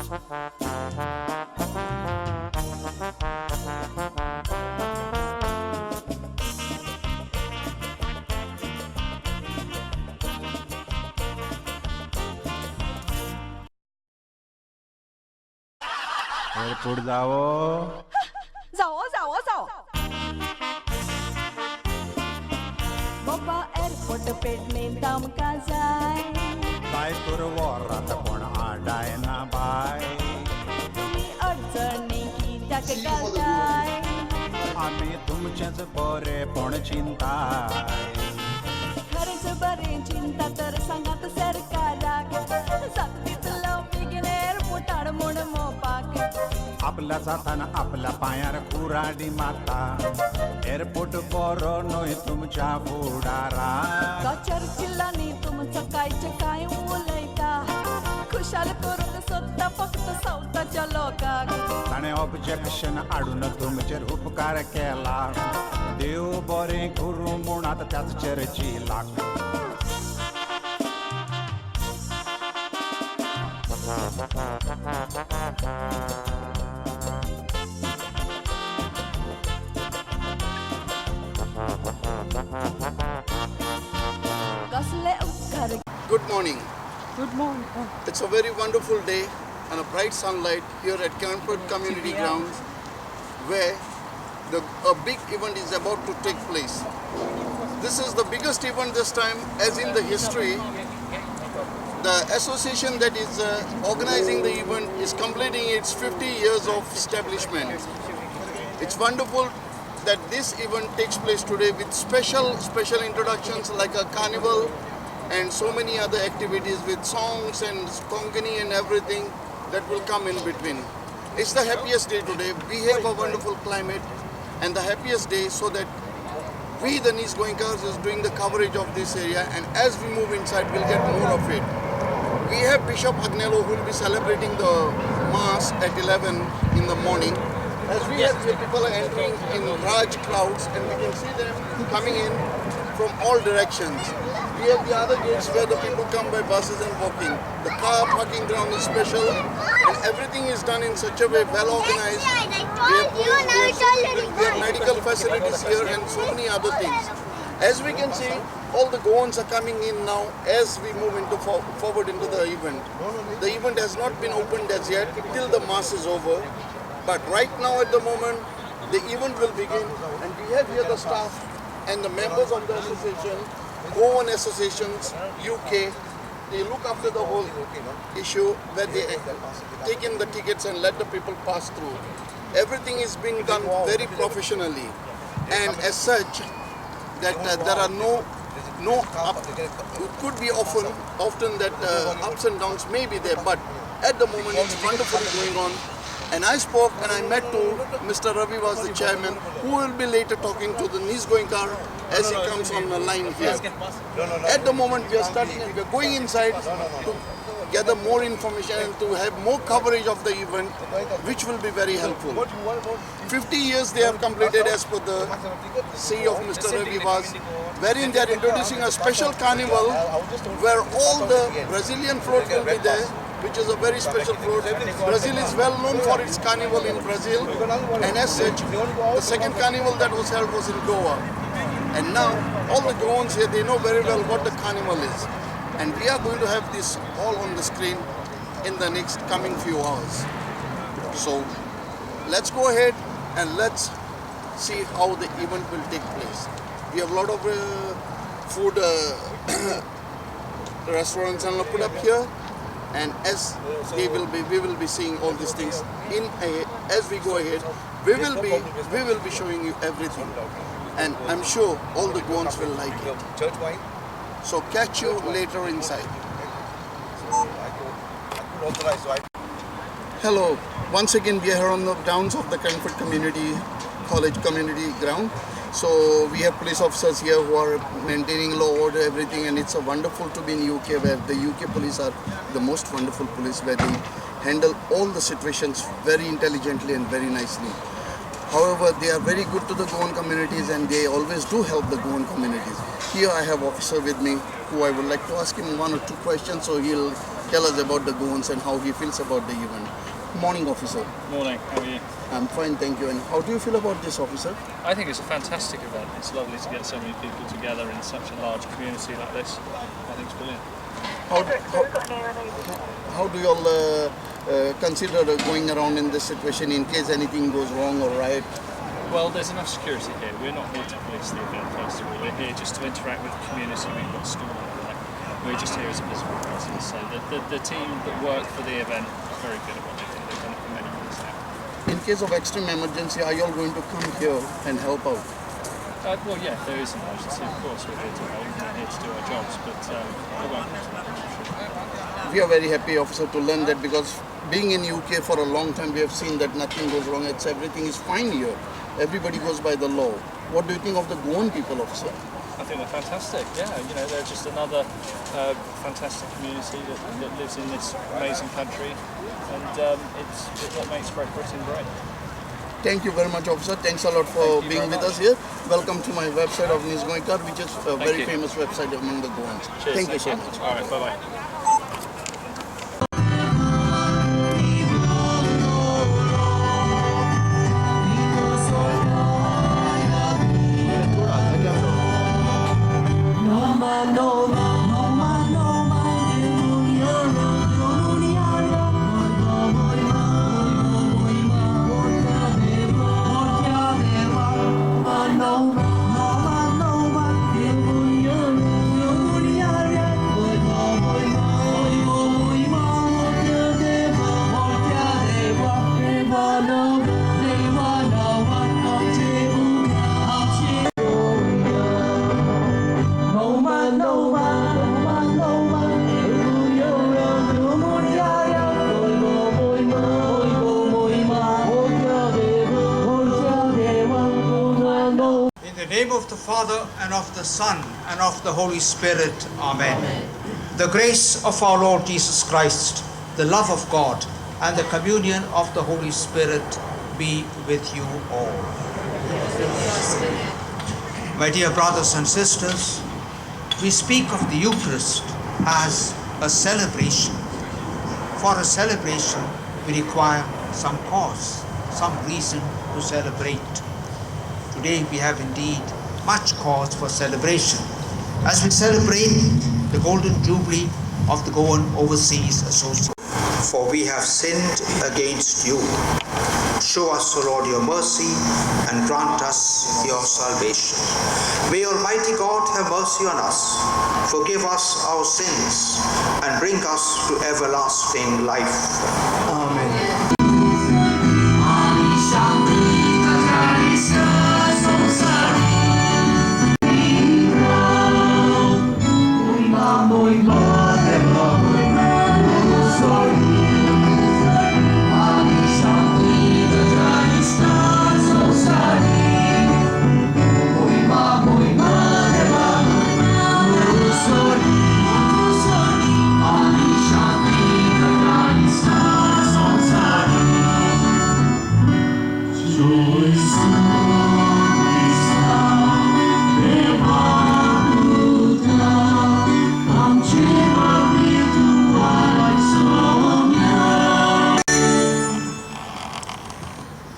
Airport जावो जावो जावो जावो बाबा एअरपोर्ट पेडणे आमकां जाय. बाय तर वरात कोण आडायना बाय. तुमी अडचणी कित्याक घालताय? आमी तुमचेंच बरेंपण चिंताय. खरेंच बरें चिंता तर सांगात सरकाराक, जाता तितलो बेगीन एअरपोर्टार म्हूण मोपाक. आपल्या जातान आपल्या पांयार कुराडी मारता, एअरपोर्ट बरो न्हय तुमच्या फुडाराक. तो चर्चिलांनी तुमचो कांयचे कांय उलयता, खुशाल करूंक सोदता फक्त सावथाच्या लोकांक. ताणें ऑब्जेक्शन हाडून तुमचेर उपकार केला, देव बरें करूं म्हूण आतां त्याच चर्चिलाक. कसले उपकार. Good morning. Good morning. It's a very wonderful day and a bright sunlight here at Caranford Community Grounds, where a big event is about to take place. This is the biggest event this time as in the history. The association that is organizing the event is completing its 50 years of establishment. It's wonderful that this event takes place today with special introductions like a carnival and so many other activities with songs and Konkani and everything that will come in between. It's the happiest day today. We have a wonderful climate and the happiest day, so that we, the Nice Goenkars, is doing the coverage of this area, and as we move inside, we'll get more of it. We have Bishop Agnelo who will be celebrating the Mass at 11 in the morning. As we have here, people are entering in large crowds and we can see them coming in from all directions. We have the other gates where the people come by buses and walking. The car parking ground is special and everything is done in such a way, well organized. We have police, we have medical facilities here and so many other things. As we can see, all the Goans are coming in now as we move into forward into the event. The event has not been opened as yet till the mass is over. But right now at the moment, the event will begin, and we have here the staff and the members of the association, Goan Associations UK. They look after the whole issue where they take in the tickets and let the people pass through. Everything is being done very professionally, and as such, that there are no up, it could be often that ups and downs may be there, but at the moment it's wonderfully going on. And I spoke and I met to Mr. Ravi was the chairman, who will be later talking to the Nice Goenkar as he comes on the line here. At the moment we are starting and we are going inside to gather more information and to have more coverage of the event, which will be very helpful. 50 years they have completed as per the CEO of Mr. Ravi Vaz, wherein they are introducing a special carnival where all the Brazilian float will be there, which is a very special float. Brazil is well known for its carnival in Brazil, and as such, the second carnival that was held was in Goa. And now, all the Goans here, they know very well what the carnival is. And we are going to have this all on the screen in the next coming few hours. So, let's go ahead and let's see how the event will take place. We have a lot of food restaurants and put up here, and as they will be, we will be seeing all these things in as we go ahead. We will be showing you everything, and I'm sure all the Goans will like it. So catch you later inside. Hello, once again we are here on the grounds of the Caranford Community College Community Ground. So we have police officers here who are maintaining law, order, everything, and it's a wonderful to be in UK, where the UK police are the most wonderful police, where they handle all the situations very intelligently and very nicely. However, they are very good to the Goan communities and they always do help the Goan communities. Here I have officer with me who I would like to ask him one or two questions so he'll tell us about the Goans and how he feels about the event. Morning, officer. Morning, how are you? I'm fine, thank you. And how do you feel about this, officer? I think it's a fantastic event. It's lovely to get so many people together in such a large community like this. I think it's brilliant. How do you all consider going around in this situation in case anything goes wrong or right? Well, there's enough security here. We're not here to police the event, first of all. We're here just to interact with the community. We've got a stall over there. We're just here as a visible presence. So the team that work for the event are very good at what they do. They've done it for many years now. In case of extreme emergency, are you all going to come here and help out? Well, yeah, if there is an emergency, of course, we're here to help. We're here to do our jobs, but it won't come to that, I'm sure. We are very happy, officer, to learn that because being in UK for a long time, we have seen that nothing goes wrong. It's everything is fine here. Everybody goes by the law. What do you think of the Goan people, officer? I think they're fantastic. Yeah, you know, they're just another fantastic community that lives in this amazing country, and it's what makes Great Britain great. Thank you very much, officer. Thanks a lot for Thank you being very with much. us here. Welcome to my website of News Goenkar, which is a very you. famous website among the Goans. Cheers, Thank you so much. All right, bye bye. In the name of the Father, and of the Son, and of the Holy Spirit. Amen. The grace of our Lord Jesus Christ, the love of God, and the communion of the Holy Spirit be with you all. My dear brothers and sisters, we speak of the Eucharist as a celebration. For a celebration, we require some cause, some reason to celebrate. Today we have indeed much cause for celebration as we celebrate the Golden Jubilee of the Goan Overseas Association. For we have sinned against you. Show us, O Lord, your mercy and grant us your salvation. May Almighty God have mercy on us, forgive us our sins, and bring us to everlasting life. Amen.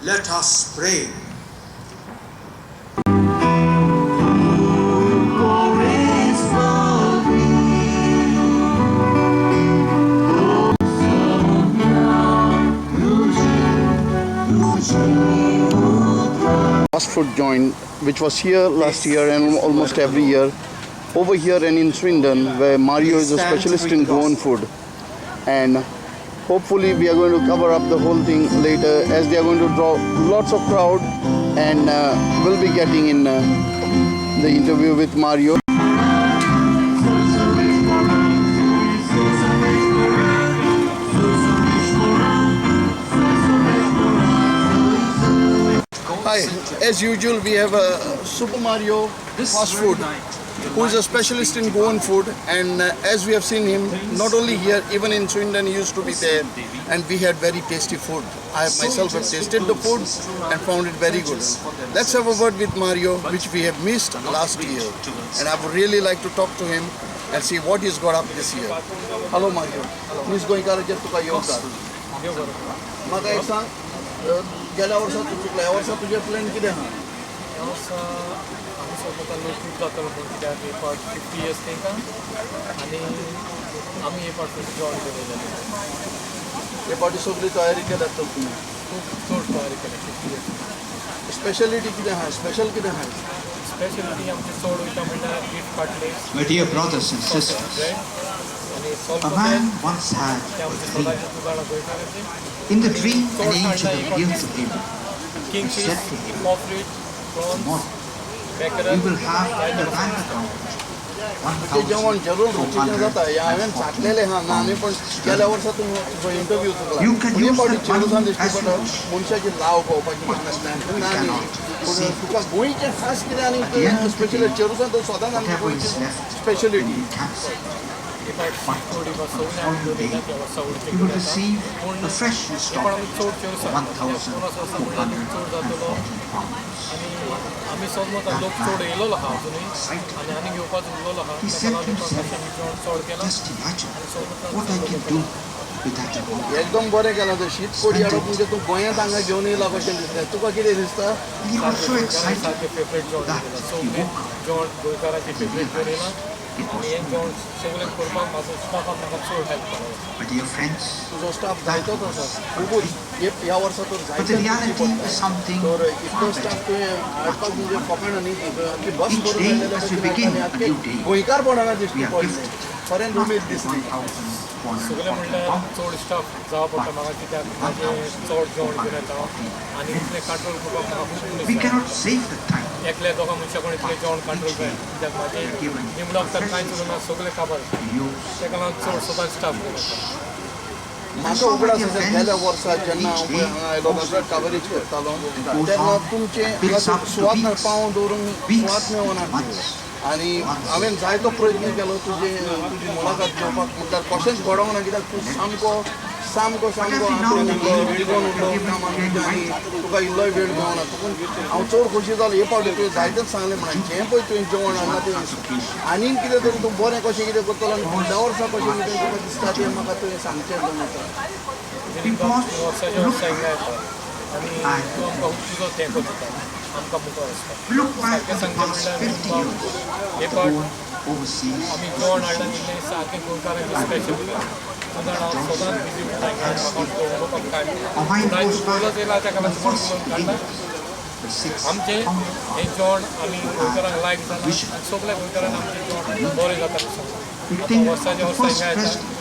Let us pray. Fast food joint, which was here last year and almost every year, over here and in Swindon, where Mario is a specialist in Goan food. And hopefully we are going to cover up the whole thing later, as they are going to draw lots of crowd, and we'll be getting in the interview with Mario. Hi, as usual we have a Super Mario This fast very food. night, who is a specialist in Goan food, and as we have seen him not only here, even in Swindon he used to be there, and we had very tasty food. I myself have tasted the food and found it very good. Let's have a word with Mario, which we have missed last year, and I would really like to talk to him and see what he's got up this year. Hello Mario, miss गोंयकाराचेर तुका येवकार. म्हाका एक सांग, गेल्या वर्सा तूं चुकला, ह्या वर्सा तुजें प्लॅन कितें आहा? ह्या वर्सा आमी सोदता लोक खूब जातलो म्हूण, कित्याक हे फावट 50 इयर्स तांकां आनी आमी हे फावट जॉइन केले जाले. हे फावटी सगळी तयारी केल्या तर तुमी? खूब चड तयारी केल्या. 50 इयर्स. स्पेशलिटी कितें आहा? स्पेशल कितें आहा? स्पेशलिटी आमचे चड वयता म्हणल्यार beef cutlet, My dear brothers and sisters, bread आनी a सोलकतेल. Man once had ते a आमचे dream. सदांचे दुकानां गोंयकारांचे. In the dream, an angel appeared to him king and fish, said to him, pomfret, prawns, "Tomorrow mackerel, you will have in the bank account तुजें जेवण जरूर रुचीचें जाता हें हांवें चाखलेलें आहा ना न्ही, पण गेल्या वर्सा तूं तुजो इंटरव्यू चुकला. You can हे use फावटी that चेडूसान money दिश्टी as you पडटा wish. मनशाची लाव पावपाची But ना you न्ही, cannot पूण save तुका गोंयचें खास कितें आनी At the end of the special day, चेडूसान तर सदांच आमची whatever is गोंयची left speciality. will be cancelled. हे फावट सी फूड किंवा सगळें आमी दवरिल्लें त्या वर्सा उडचे You will कितें आसा. receive पूण a fresh हे पण आमी installment चड चेडूसान 50 वर्सां म्हणल्यार लोक चड जातलो £1,440 pounds. आनी आमी समजता लोक चड येयलोलो आहा अजुनूय आनी आनी घेवपाचो उरलेलो आहा. He ताका said to लागून himself, आमी जेवण चड केलां "Just imagine आनी समजता what I can do with that amount." एकदम बरें केलां तें. शीत कोडी हाडप म्हणजे तूं गोंयांत हांगा घेवन येयला कशें दिसलें तुका? कितें दिसता? And he got so excited सारकें फेवरेट जेवण that केलां. he सगळें woke up जेवण गोंयकारांचें फेवरेट घेवन येयलां it आनी was हें जेवण सगळें करपाक म्हाजो स्टाफान म्हाका चड हेल्प केलो. My dear friends, तुजो स्टाफ जायतोच आसा खुबूच, ह्या वर्सा तर but जायते the दिश्टी reality पडटा. is something तर इतलो far staff better. तुवें हाडपाक म्हणजे फकाणां न्ही, आख्खी बस Each भरून day हाडलेले as we भशेन begin आनी a आख्खे new day, गोंयकारपणां we दिश्टी are पडलें. gifted खरें not उमेद with दिसली. सगळें 1,440 म्हणल्यार pounds, चड स्टाफ जावं पडटा म्हाका, कित्याक म्हाजें चड जेवण घेवन येता आनी इतलें कंट्रोल करपाक म्हाका खूब We मनीस जाय. cannot save the time. एकल्या दोगां मनशां कोण इतलें जेवण कंट्रोल जायना, कित्याक म्हाजें निमणो वखदाक कांयच उरना, सगळें काबार. To use ताका लागून चड सदांच स्टाफ घेवन येता. And म्हाका so, my उगडास dear आसा, friends, गेल्या वर्सा जेन्ना each हांव पळय day हांगा आयलो तसो कवरेज करतालो goes तेन्ना on तुमचें and builds हांगा up to सुवात weeks, पांव दवरूंक weeks, सुवात मेळना. months, आनी हांवें जायतो प्रयत्न केलो तुजे तुजी मुलाखत घेवपाक, म्हटल्यार कशेंच घडोवंक ना, कित्याक तूं सामको सामको सामको हातूंत उरलो, रिगोन उरलो कामान तुज्या आनी तुका इल्लोय वेळ मेळना. तुकून हांव चड खोशी जालो हे फावटी तुवें जायतेच सांगलें म्हणून जें पळय तुवें जेवण हाडलां तें आनीक कितें तरी तूं बरें कशें कितें करतलो आनी फुडल्या वर्सा कशें कितें तुका दिसता तें म्हाका तुवें सांगचें जावन आसा. We pause वर्साच्या to look वर्सा हिंगा येता आनी तूं आमकां खूब तुजो तेंको दिता आमकां मुखार वचपाक. We look back सारकें on the सांगचें past म्हणल्यार 50 years हे of the फावट Goan Overseas आमी जेवण हाडलां Association. तितलें सारकें गोंयकारांचें स्पेशल. तूं जाणा हांव सदांच बिजी उरता हिंगा आनी म्हाका उलोवपाक कांय Our mind मेळना. goes तूं back पयलोच येयला ताका to the लागून कोण first उलोवन काडला. beginnings, the six आमचें counterparts. हें जेवण आमी गोंयकारांक लायक जालां आनी सगल्या गोंयकारांक आमचें जेवण बरें जाता अशें सांगता. We आतां think of वर्साच्या the वर्सा first हिंगा येता president, आनी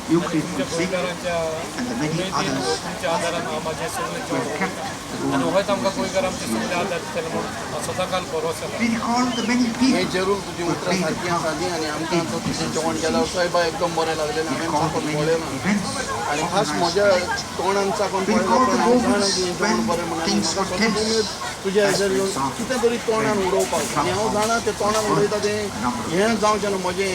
Euclid तुमच्या Fonseca, गोंयकारांच्या and the many उमेदीन others तुमच्या आदारान हांव म्हाजें सगळें who जेवण have kept उरयता the आनी Goan होच आमकां गोंयकार आमचे सगळे आदार दितले म्हूण हांव सदांकाल भरोस आसा. We recall the many हें people जरूर तुजी who have उतरां played a सारकीं part आसा ती आनी आमकां in तो this तुजें जेवण गेल्या association. वर्साय बाय एकदम बरें लागलेलें We हांवें recall the चाखून many पळयलां events आनी खास organized म्हज्या by it. तोंडान चाखून We पळयलो recall पण the हांव जाणा moments की हें जेवण when बरें म्हणून आनी things म्हाका were सदांच tense, उमेद तुज्या as हेजेर for येवन example, कितें तरी तोंडान when उडोवपाक the आनी हांव club जाणा तें तोंडान was उडयता burned तें a number of हें जावचें ना, म्हजें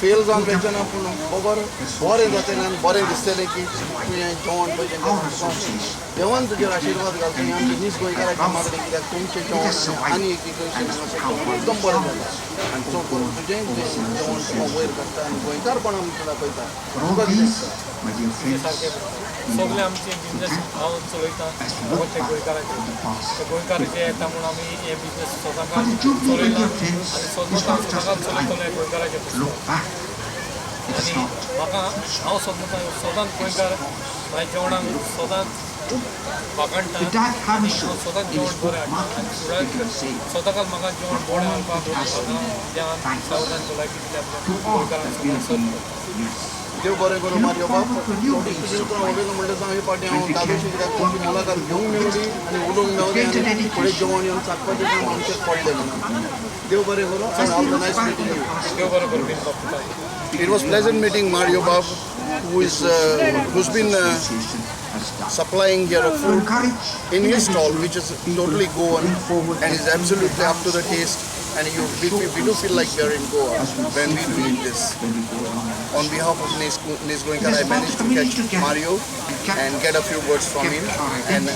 फेल जावन वचचें ना, पूण बगर बरें जातलें आनी बरें दिसतलें की तुवें जेवण पळय जें Our केलां तुका association देवान तुजेर आशिर्वाद घालता ही आमची नीज गोंयकाराची मागणी, कित्याक तुमचें it जेवण has आनी आनी survived एक एक and has हांगासर become जेवण one of एकदम the बरें जाता strongest आनी of चड करून Goan तुजें तें Overseas जेवण तुका Association. वयर काडटा आनी गोंयकारपणां आमकां दाखयता. For all तुका कितें these, दिसता? my dear तुजें friends, सारकें we सगळें want आमचें to business thank हांव चलयता as we फकत look ते back गोंयकारांचे. on the past ते गोंयकार जे येता म्हूण आमी हे बिजनेस But सदांकाळ the Jubilee, my चलयला dear friends, आनी is सदांच not just सदांकाळ a चलयतले time गोंयकाराचें to look back. It is आनी not. म्हाका हांव सदां सदांच गोंयकार म्हाज्या जेवणाक सदांच वाखाणटा The Dag आनी हांव Hammarskjöld सदांच in जेवण his बरें book हाडटा आनी Markings, we can say सदांकाळ म्हाका जेवण for बरें all हाडपाक that has म्हाका been ध्यान thanks सावधान भलायकी दिल्या to all गोंयकारांक that will सदांच सर्व be, करता. yes. देव बरें करूं We look Mario बाब. forward to new तुजी ways of उतरां life उलयलो म्हणटच हांव हे फावटी हांव when we धादोशी can कित्याक तुमची work मुलाखत घेवंक मेवली आनी उलोवंक मेवलें greater आनी फुडें dedication. जेवण येवन चाखपाचें काम आमचें पडलें म्हणून. देव बरें करूं As and we all the look nice back on meeting the you. past देव बरें करूं बीन बाब तुका. It was pleasant meeting Mario Bab, who is who's been association has done. supplying here a To food encourage in his stall, individual which is people totally to Goan bring forward and their is absolutely up to the ideas taste. And we do feel like we are in Goa when we do eat this. On behalf of Nesh Goenkar, I managed to catch Mario and get a few words from him, and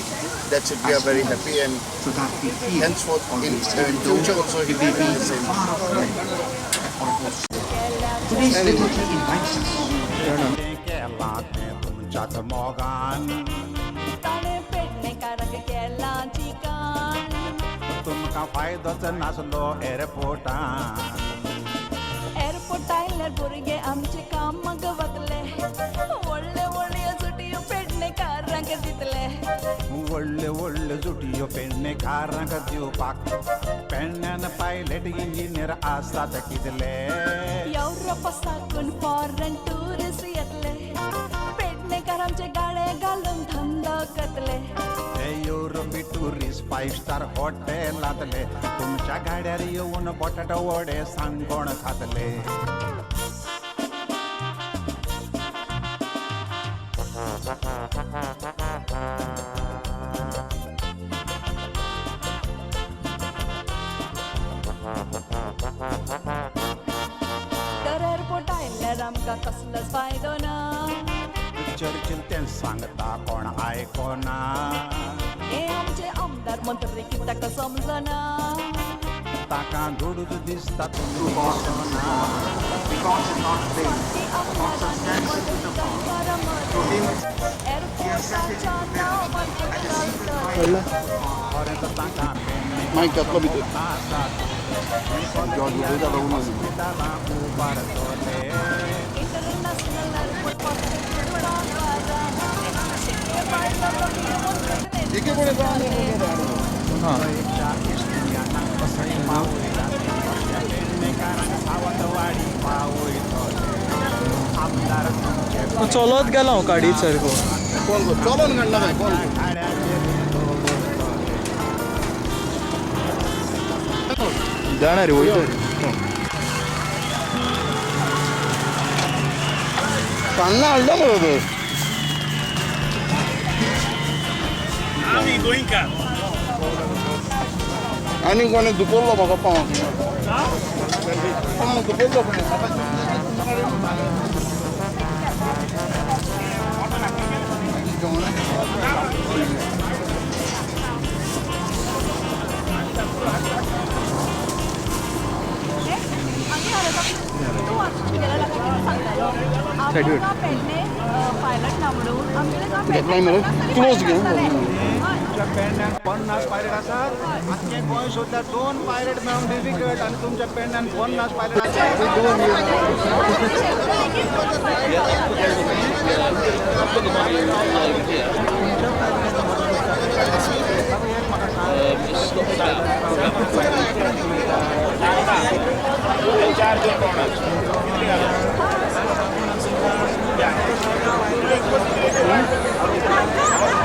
that's it. We are very happy, and So that we feel henceforth in always, even future though also he we will may be be the same. far off land or host. Today's liturgy invites us केलां तें तुमच्याच मोगान ताणें पेडणेकारांक केलां chicken तुमकां फायदोच नासलो एअरपोर्टान airport आयल्यार भुरगे आमचे कामाक वतले व्हडले व्हडले सुटयो पेडणेकारांक दितले व्हडल्यो व्हडल्यो जुटयो पेडणेकारांक दिवपाक पेडण्यान पायलट इंजिनियर आसात कितले येवरोपा साकून फॉरेन टुरिस्ट येतले पेडणेकार आमचे गाळे घालून धंदो करतले हे युरोपी टुरिस्ट फायव स्टार हॉटेलांतले तुमच्या गाड्यार येवन बटाटो वडे सांगोण खातले. तर एअरपोर्ट आयल्यार आमकां कसलोच फायदो ना चर्चिल तें सांगता कोण आयकोना हे आमचे आमदार मंत्री कित्याक समजना ताका दुडूच दिसता through God and तुमी God. Because is not vain, consubstantial with the Father. Through him, he accepted एअरपोर्टाच्या into नांवान heaven and is seated right खरेंच तांकां पेडणे मायक घातलो भितर. आसात जॉर्ज उलयता लागून हॉस्पिटलां उबारतले इंटरनॅशनल एअरपोर्ट गोंयच्या इश्टियांक कसय पावयतात पेडणेकारांक सावंतवाडी पावयतले आमदार तुमचे चलत गेलो हांव काडीत सारको कोण गो? चलोन काडला काय कोण? गाड्याचेर दवरतले. जाणा रे वयता. तान्ना हाडला मरे तर. आनी कोणें दुखोवलो म्हाका पांव पांव दुखोवलो कोणें आमकां पेडणे पायलट ना म्हणून आमगेले घेतलाय मरे? क्लोज घे. तुमच्या पेडण्यान 50 पायलट आसात आख्खें गोंय सोदल्यार 2 पायलट मेळोंक डिफिकल्ट आनी तुमच्या पेडण्यान 50 पायलट आसात.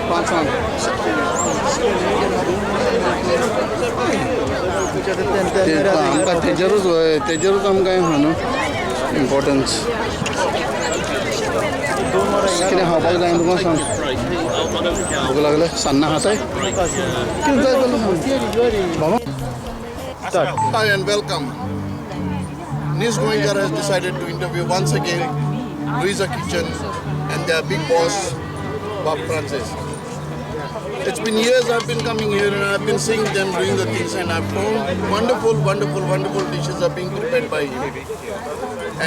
पांचांक. आमकां तेजेरूच तेजेरूच आमकां आहा न्हू इम्पोर्टन्स. कितें खावपाक जाय तुका सांग. भूक लागले सान्नां खाताय कितें जाय जाल्यार सांग बाबा. Hi and welcome. Nish Goenkar has decided to interview once again Louisa Kitchen and their big boss, Bob Francis. It's been years I've been coming here and I've been seeing them doing the things, and I've found wonderful, wonderful, wonderful dishes are being prepared by him.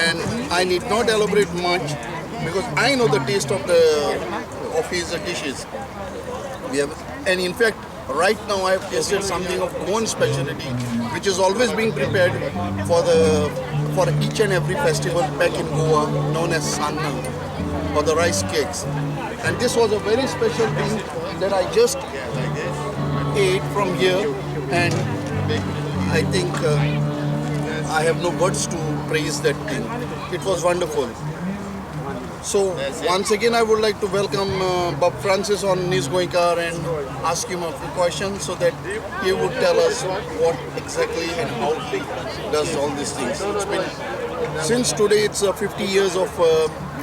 And I need not elaborate much because I know the taste of his dishes. We have, and in fact, right now I have tasted something of Goan specialty, which is always being prepared for each and every festival back in Goa, known as Sanna, or the rice cakes. And this was a very special thing that I just ate from here, and I think I have no words to praise that thing. It was wonderful. So once again I would like to welcome Bob Francis on Nish Goenkar and ask him a few questions so that he would tell us what exactly and how he does all these things. It's been, since today it's 50 years of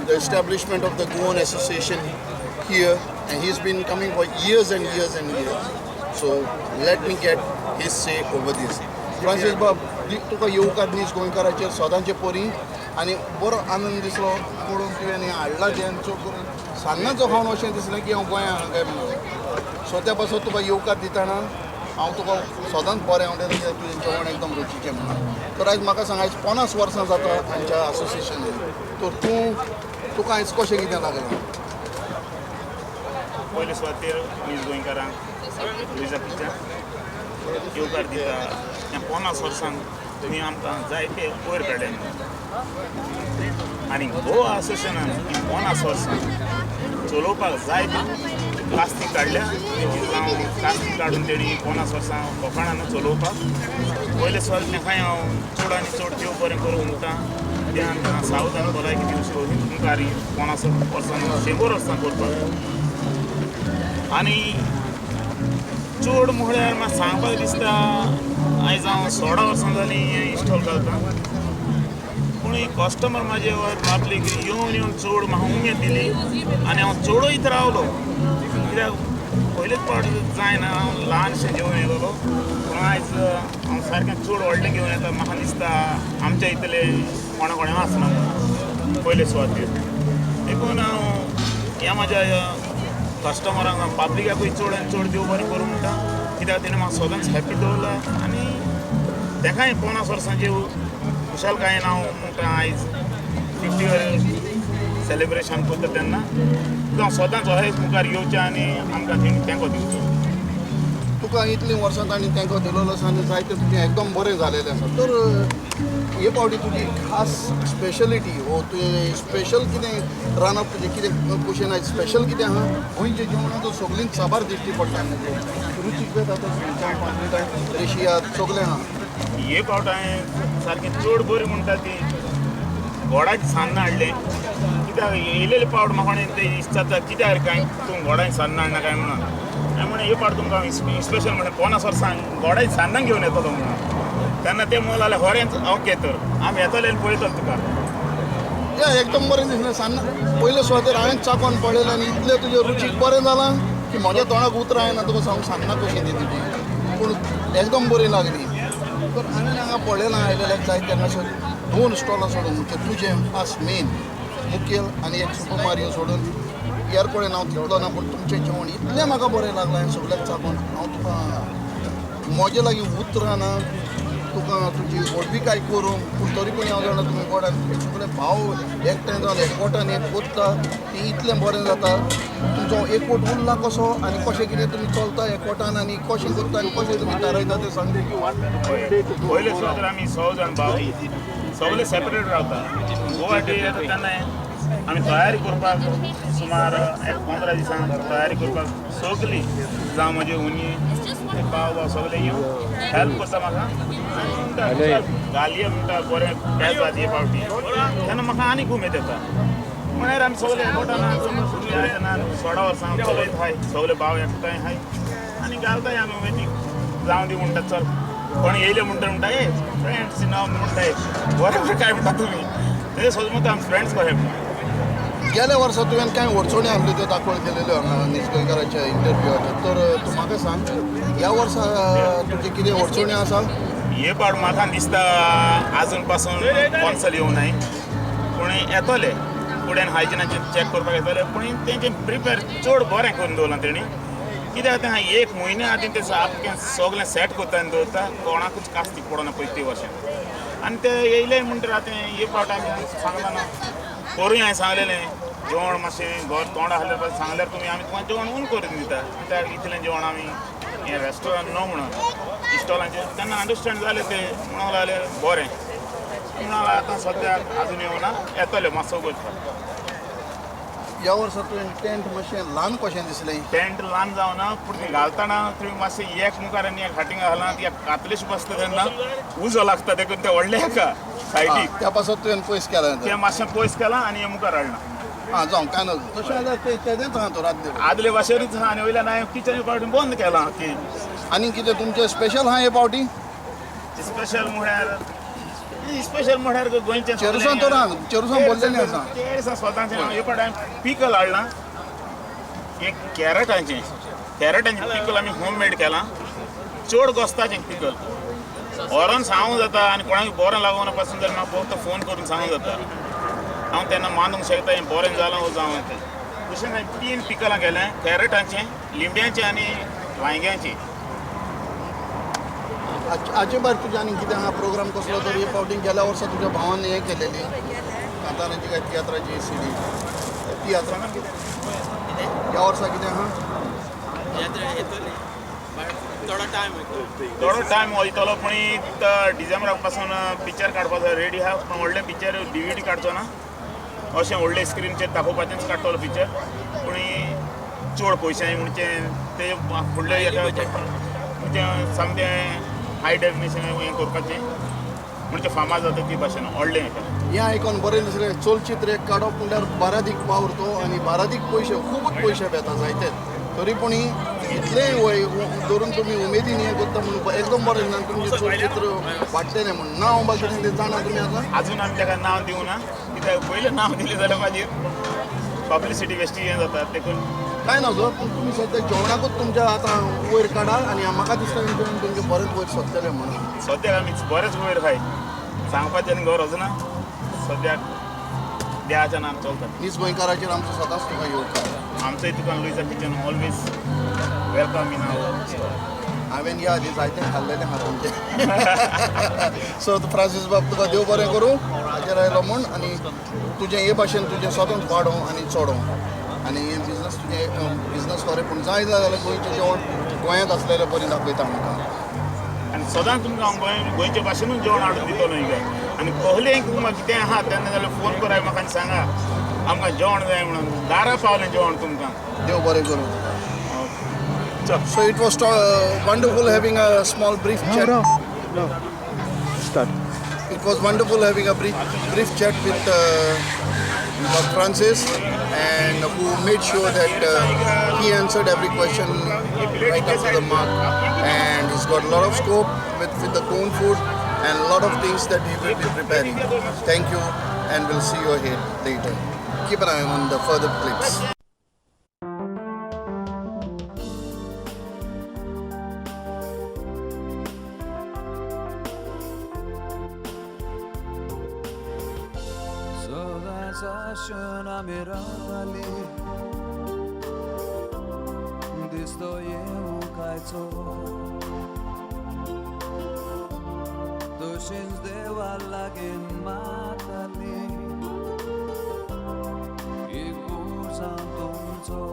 the establishment of the Goan Association here, and he's been coming for years and years and years. So let me get his say over this. Francis Bob, तुका येवकार नीज गोंयकाराचेर सदांचे परी आनी बरो आनंद दिसलो पळोवन तुवें हें हाडलां जें चड करून सान्नांचो खावन अशें दिसलें की हांव गोंया हांगा काय म्हणून. सो त्या पासून तुका येवकार दितना हांव तुका सदांच बरें हांव कित्याक तुजें जेवण एकदम रुचीचें म्हणून. तर आयज म्हाका सांग, आयज 50 वर्सां जाता आमच्या असोसिएशनान, तर तूं तुका आयज कशें कितें लागलां? पयले सुवातेर नीज गोंयकारांक लुईजा किचन येवकार दिता. ह्या 50 वर्सांक तुमी आमकां जायते वयर काडले आनी गोवा असोसिएशनान ही 50 वर्सां चलोवपाक जायते कास्ती काडल्या. जावं कास्ती काडून तेणी 50 वर्सां फकाणान चलोवपाक पयले सुवात तेकाय हांव चड आनी चड देव बरें करूं म्हणटा. तें आमकां सावध आनी भलायकी दिवची मुखार 50 वर्सां 100 वर्सां करपाक. आनी चड म्हळ्यार म्हाका सांगपाक दिसता आयज हांव 16 वर्सां जालीं हें इस्टॉल घालता, पूण कस्टमर म्हाजे पब्लीक येवन येवन चड म्हाका उमेद दिली आनी हांव चडूय रावलो. कित्याक पयलेच पावट जायना हांव ल्हानशें घेवन येयलेलो, पूण आयज हांव सारकें चड व्हडलें घेवन येता. म्हाका दिसता आमच्या इतले कोणा कोणा आसना म्हणून पयले सुवातेर. देखून हांव ह्या म्हाज्या कस्टमरांक पब्लिकाकूय चड आनी चड देव बरें करूं म्हणटा, कित्याक तेणें म्हाका सदांच हॅप्पी दवरला आनी तेकाय 50 वर्सांची खुशालकायेन हांव म्हणटा आयज 50 सेलिब्रेशन करता तेन्ना हांव सदांच अहेच मुखार येवचें आनी आमकां तेणी तेंको दिवचो. तुका इतलीं वर्सां तांणी तेंको दिलेलो आसा आनी जायतें तुजें एकदम बरें जालेलें आसा. तर हे फावटी तुजी खास स्पेशलिटी हो तुजें स्पेशल कितें रांदप, तुजें कितें कुशेन आयज स्पेशल कितें आहा? गोंयच्या जेवणांत सगळीं साबार दिश्टी पडटा, रुचीक वेता पांपलेटां रेशियाद सगळें आहा. हे फावट हांवें सारकें चड बरी म्हणटा ती गोडाची सान्नां हाडलें. कित्याक येयलेले पावट म्हाका ते इत्सा कित्याक काय तूं गोडाची सान्नां हाडना काय म्हणून. हांवें म्हणलें हे पावट तुमकां स्पेशल म्हणलें 50 वर्सां गोडाची सान्नां घेवन येतलो म्हणून. तेन्ना ते म्हणून लागले होरेंच ओके तर आमी येतले आनी पळयतले तुका. या एकदम बरें दिसलें सान्नां पयले सुवातेर हांवें चाकोन पळयलें आनी इतलें तुजें रुचीक बरें जालां की म्हज्या तोंडाक उतरां येना तुका सांगूंक सान्नां कशीं ती तुजी, पूण एकदम बरी लागली. तर हांवें हांगा पळयलां आयलेल्याक जायते हांगासर 2 स्टॉलां सोडून म्हणजे तुजें खास मेन मुखेल आनी एक सुपर मारियो सोडून हेर कडेन हांव तितलो ना, पूण तुमचें जेवण इतलें म्हाका बरें लागलां हांवें सगल्याक चाकोन हांव तुका म्हजे लागीं उतरां ना तुका तुजी व्हडविकाय करूंक, पूण तरी पूण हांव जाणा तुमी गोडान सगळे भाव एकठांय जावन एकवटान एक कोत्ता ती इतलें बरें जाता. तुमचो एकवट उरला कसो आनी कशें कितें तुमी चलता एकवटान आनी कशें करता आनी कशें तुमी थारायता तें सांग. पयले सुवातेर आमी 100 जाण भाव सगळे सेपरेट रावता. गोवा डे येता तेन्ना आमी तयारी करपाक सुमार 15 दिसांक तयारी करपाक सगळीं जावं म्हजे उनी भाव भाव सगळे येवन हेल्प करता म्हाका. घालये म्हणटा बरें पेज जाता हे फावटी तेन्ना म्हाका आनीक उमेद येता. म्हळ्यार आमी सगळे एकवटान 16 वर्सां चलयत आहाय, सगळे भाव एकठांय आहाय आनी घालताय आमी उमेदीक. जावं दी म्हणटा चल कोण येयले म्हणटा म्हणटा ए फ्रेंड्स नांव म्हणटाय बरें बरें काय म्हणटा तुमी ते सोद म्हणटा आमी फ्रेंड्स कशे. गेल्या वर्सा तुवें कांय अडचणी आसल्यो त्यो दाखोवन केलेल्यो हांगा नीज गोंयकाराच्या इंटरव्यूआचेर, तर तूं म्हाका सांग ह्या वर्सा तुजे कितें अडचणी आसा? हे पावट म्हाका दिसता आजून पासून कॉन्सल येवनाय, पूण येतले फुडें हायजिनाचें चॅक करपाक येतले. पूण तेंचें प्रिपेर चड बरें करून दवरलां तेणी, कित्याक तें 1 म्हयन्या आदीं तें सारकें सगळें सेट करता आनी दवरता, कोणाकूच कास्तीक पडना पयलीं वर्सां. आनी ते येयले म्हणटकीर आतां हे पावट आमी सांगलां ना करूं हांवें सांगलेलें जेवण मातशें घर तोंड आहल्यार सांगल्यार तुमी आमी तुमकां जेवण उन करून दिता, कित्याक इतलें जेवण आमी हें रेस्टोरंट न्हू म्हणून इस्टॉलांचेर तेन्ना अंडरस्टँड जालें ते म्हणूंक लागले बरें म्हणूंक आतां सद्याक आजून येवना येतले मातसो करता. ह्या वर्सा तुवें टेंट मातशें ल्हान कशें दिसलें? टेंट ल्हान जावना पूण ती घालतना तुवें मातशें एक मुखार आनी एक हाटींग घालना ती कातलेश बसता तेन्ना उजो लागता देखून तें व्हडलें एका सायडीक त्या पासत तुवें पयस केलां तें मातशें पयस केलां आनी हें मुखार हाडलां. आं जावं काय ना तशें जाल्यार तें तेजेंच आहा तो रात आदले भाशेनूच आहा आनी वयल्यान हांवें किचन पावटी बंद केलां की. आनी कितें तुमचें स्पेशल आहा हे फावटी? स्पेशल म्हळ्यार स्पेशल म्हळ्यार गोंयचें चेरसां तर आहा, चेरसां भरलेलीं आसा. चेरसां स्वताचें हे फावट हांवें पिकल हाडलां एक कॅरटांचें, कॅरटांचें पिकल आमी होम मेड केलां, चड गोस्ताचें पिकल. व्हरोन सांगूंक जाता आनी कोणाक बरें लागूना पासून जाल्यार म्हाका फक्त फोन करून सांगूंक जाता. हांव तेन्ना मानूंक शकता हें बरें जालां वो जावं तें. तशें हांवें 3 पिकलां केलें, कॅरटाचें, लिंब्याचें आनी वांयग्याचें. हाचे भायर तुजें आनी कितें आहा प्रोग्राम कसलो तर हे फावटी गेल्या वर्सा तुज्या भावान हें केलेली कांतारांची काय तियात्राची सीडी तियात्रान कितें ह्या वर्सा कितें आहा? थोडो टायम वयतलो पूण डिसेंबराक पासून पिक्चर काडपाचो रेडी आहा. पूण व्हडलें पिक्चर DVD काडचो ना, अशें व्हडले स्क्रिनीचेर दाखोवपाचेंच काडटलो पिक्चर. पूण चड पयशे म्हणजे ते फुडले म्हणजे सामकें हाय डेफिनेशन हें करपाचें म्हणजे फामाद जाता ती भाशेन व्हडलें हें. हें आयकोन बरें दिसलें. चलचित्र एक काडप म्हणल्यार बारादीक पावर तो आनी बारादीक पयशे, खुबूच पयशे येता जायते. तरी पूण इतलेंय वय धरून तुमी उमेदीन हें करता म्हणून एकदम बरें दिसना. तुमचें चलचित्र वाडटलें म्हूण नांव बा कितें तें जाणा तुमी आतां? आजून आमी ताका नांव दिवना, कित्याक पयलें नांव दिलें जाल्यार मागीर पब्लिसिटी बेश्टी हें जाता. देखून कांय ना सर, पूण तुमी सद्या जेवणाकूच तुमच्या आतां वयर काडा आनी म्हाका दिसता तुमचें बरेंच वयर सरतलें म्हणून. सद्याक आमी बरेंच वयर खाय, सांगपाचें आनी गरज ना. सद्याक देवाच्या नांवान चलता. नीज गोंयकाराचेर आमचो सदांच तुका येवकार. आमचोय तुका Luisa kitchen always welcome in our store. हांवें ह्या आदी जायतें खाल्लेलें आहा तुमचें. सो फ्रांसीस बाब तुका देव बरें करूं हाजेर आयलो म्हूण आनी तुजें हे भाशेन तुजें सदांच वाडों आनी चडों आनी हें बिजनस तुजें बिजनस खरें पूण जाय जाल्यार गोंयचें जेवण गोंयांत आसलेलें बरें दाखयता आमकां. आनी सदांच तुमकां हांव गोंयचे भाशेनूच जेवण हाडून दितलो हिंगा. आनी कहलें तुमकां कितें आहा तेन्ना जाल्यार फोन कराय म्हाका आनी सांगा आमकां जेवण जाय म्हणून. दारा पावलें जेवण तुमकां. देव बरें करूं. So it was wonderful having a small brief chat. No. Start. It was wonderful having a brief chat with Francis, and who made sure that he answered every question right up to the mark. And he's got a lot of scope with the Goan food and a lot of things that he will be preparing. Thank you, and we'll see you ahead later. Keep an eye on the further clips. दिसतो येवंक आयचो तशींच देवा लागीं माताली एक पुरसांव तुमचो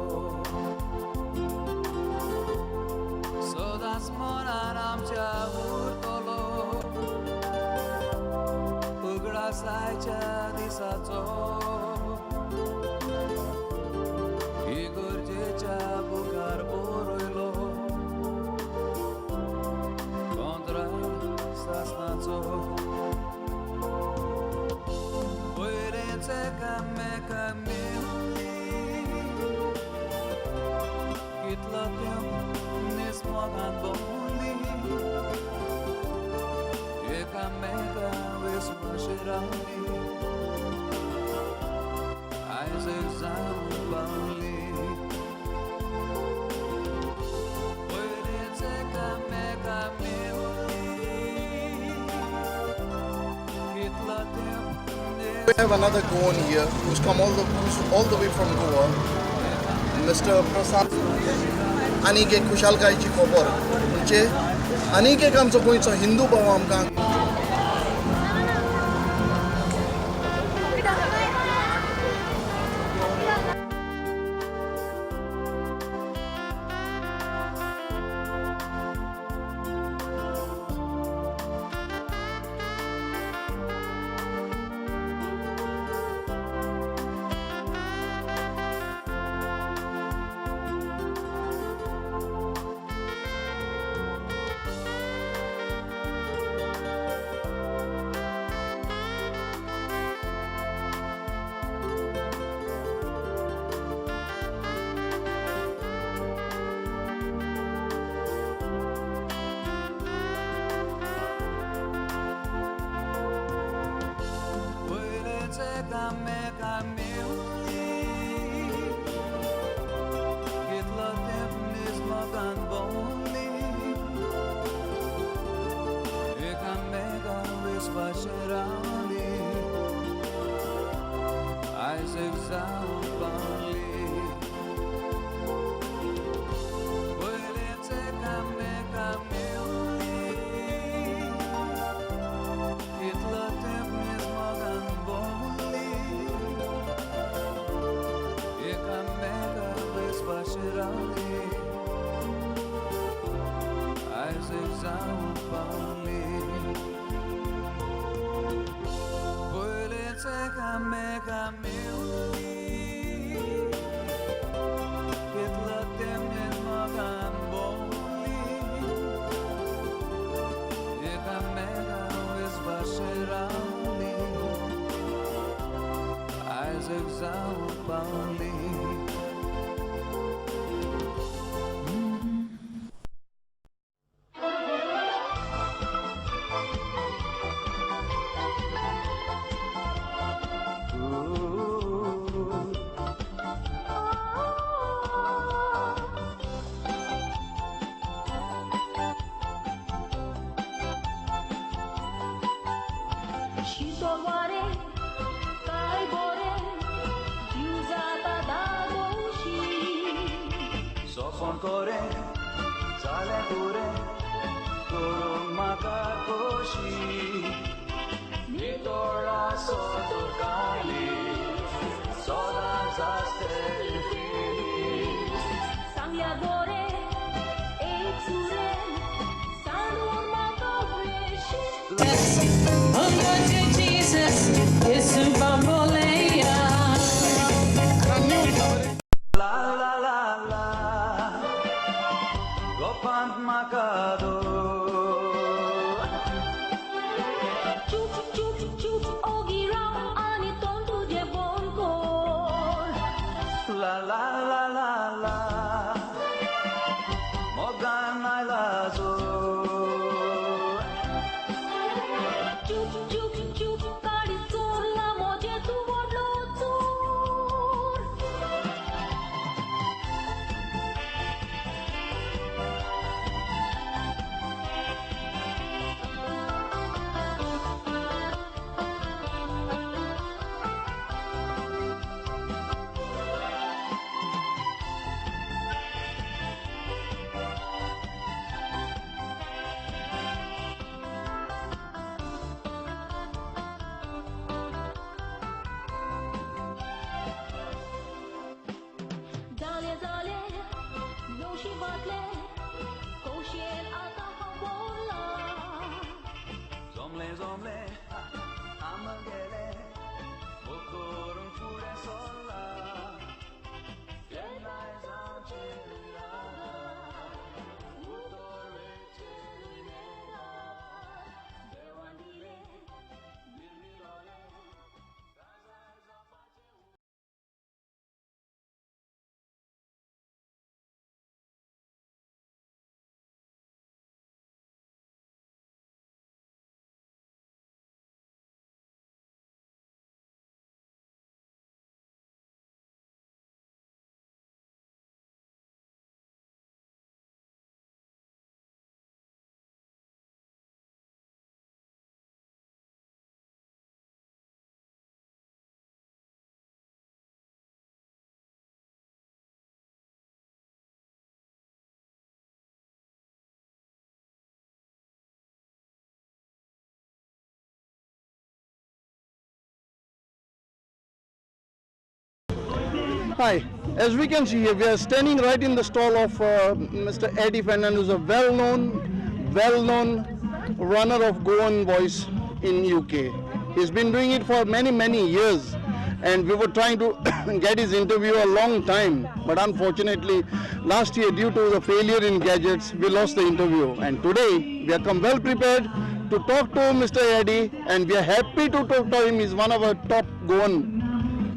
सदांच मनान आमच्या उरतलो उगडासायच्या दिसाचो इगर्जेच्या बुकार बरयलो कोंत्राद सासणाचो पयलेंच एकामेका मेवली कितलो तेंप निस्मोगान भोंवली एकामेका विस्वाशी रावली आयज एक जावन पावली पयलेंच एकामेका मेवली कितलो तेंप. We have another Goan here who's come all the way from Goa, Mr. Prasad. आनीक एक खुशालकायेची खबर म्हणजे आनीक एक आमचो गोंयचो हिंदू भाव आमकां रावली आयज जावंक पावली पयलेंच एकामेका मेवली इतलो तेंप मीस मोगान भोंवली एकामेका विस्वाशे रावली आयज जावंक पावली पयलेंच एकामेका मेवली इतलो तेंप मीस मोगान भोंवली एकामेका विस्वाशे रावली आयज जावंक पावली. शीतळ वारें काय बरें जीव जाता दादोशी. सोपण कोरे जालें पुरें करूंक म्हाका खोशी नितळ आसो तर काळीज सदांच आसतली फिलीज. सांगल्या गोरे एक सुरेन सांडून म्हाका वेशी. Under Jesus, it's bambolea. La la la la गोपांत म्हाका दवर. चूप चूप चूप ओगी राव आनी तोंड तुजें बंद कर. La la la la la मोगान आयला जोर. चूप चूप चूप काडी चोरला म्हजें तूं व्हडलो चोर. जालें जालें नशिबांतलें खोशयेन आतां हांव भोंवलां. जमलें जमलें आमगेलें मोग करूंक फुडें सरला केन्नाय जावचें रागार, उतर वेचें नेणार देवान दिलें निर्मिलोलें काजार जावपाचें. Hi, as we can see here, we are standing right in the stall of Mr. Eddie Fernandez, who's a well-known runner of Goan Voice in UK. He's been doing it for many, many years, and we were trying to get his interview a long time, but unfortunately, last year, due to the failure in gadgets, we lost the interview. And today, we have come well prepared to talk to Mr. Eddie, and we are happy to talk to him. He's one of our top Goan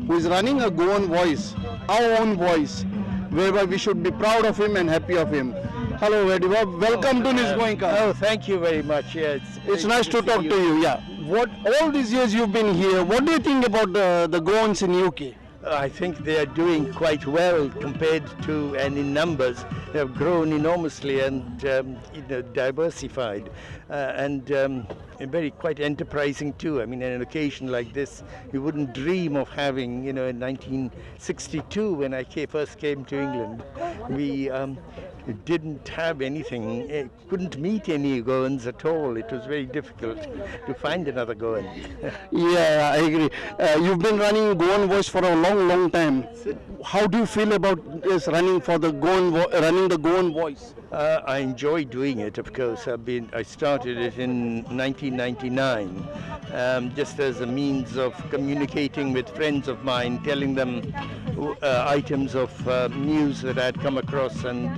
who is running a Goan voice, our own voice, whereby we should be proud of him and happy of him. Hello, Eddie. Welcome to Niz Goenka. Oh, thank you very much. Yeah, It's nice to talk to you. Yeah. What all these years you've been here, what do you think about the Goans in UK? I think they are doing quite well compared to, and in numbers, they have grown enormously and diversified, and very quite enterprising too. I mean, an occasion like this, you wouldn't dream of having. In 1962, when I first came to England, we didn't have anything, couldn't meet any Goans at all. It was very difficult to find another Goan. Yeah, I agree. You've been running Goan Voice for a long, long time. How do you feel about this running for the Goan, running the Goan Voice? I enjoy doing it, of course. I started it in 1999, just as a means of communicating with friends of mine, telling them items of news that I'd come across, and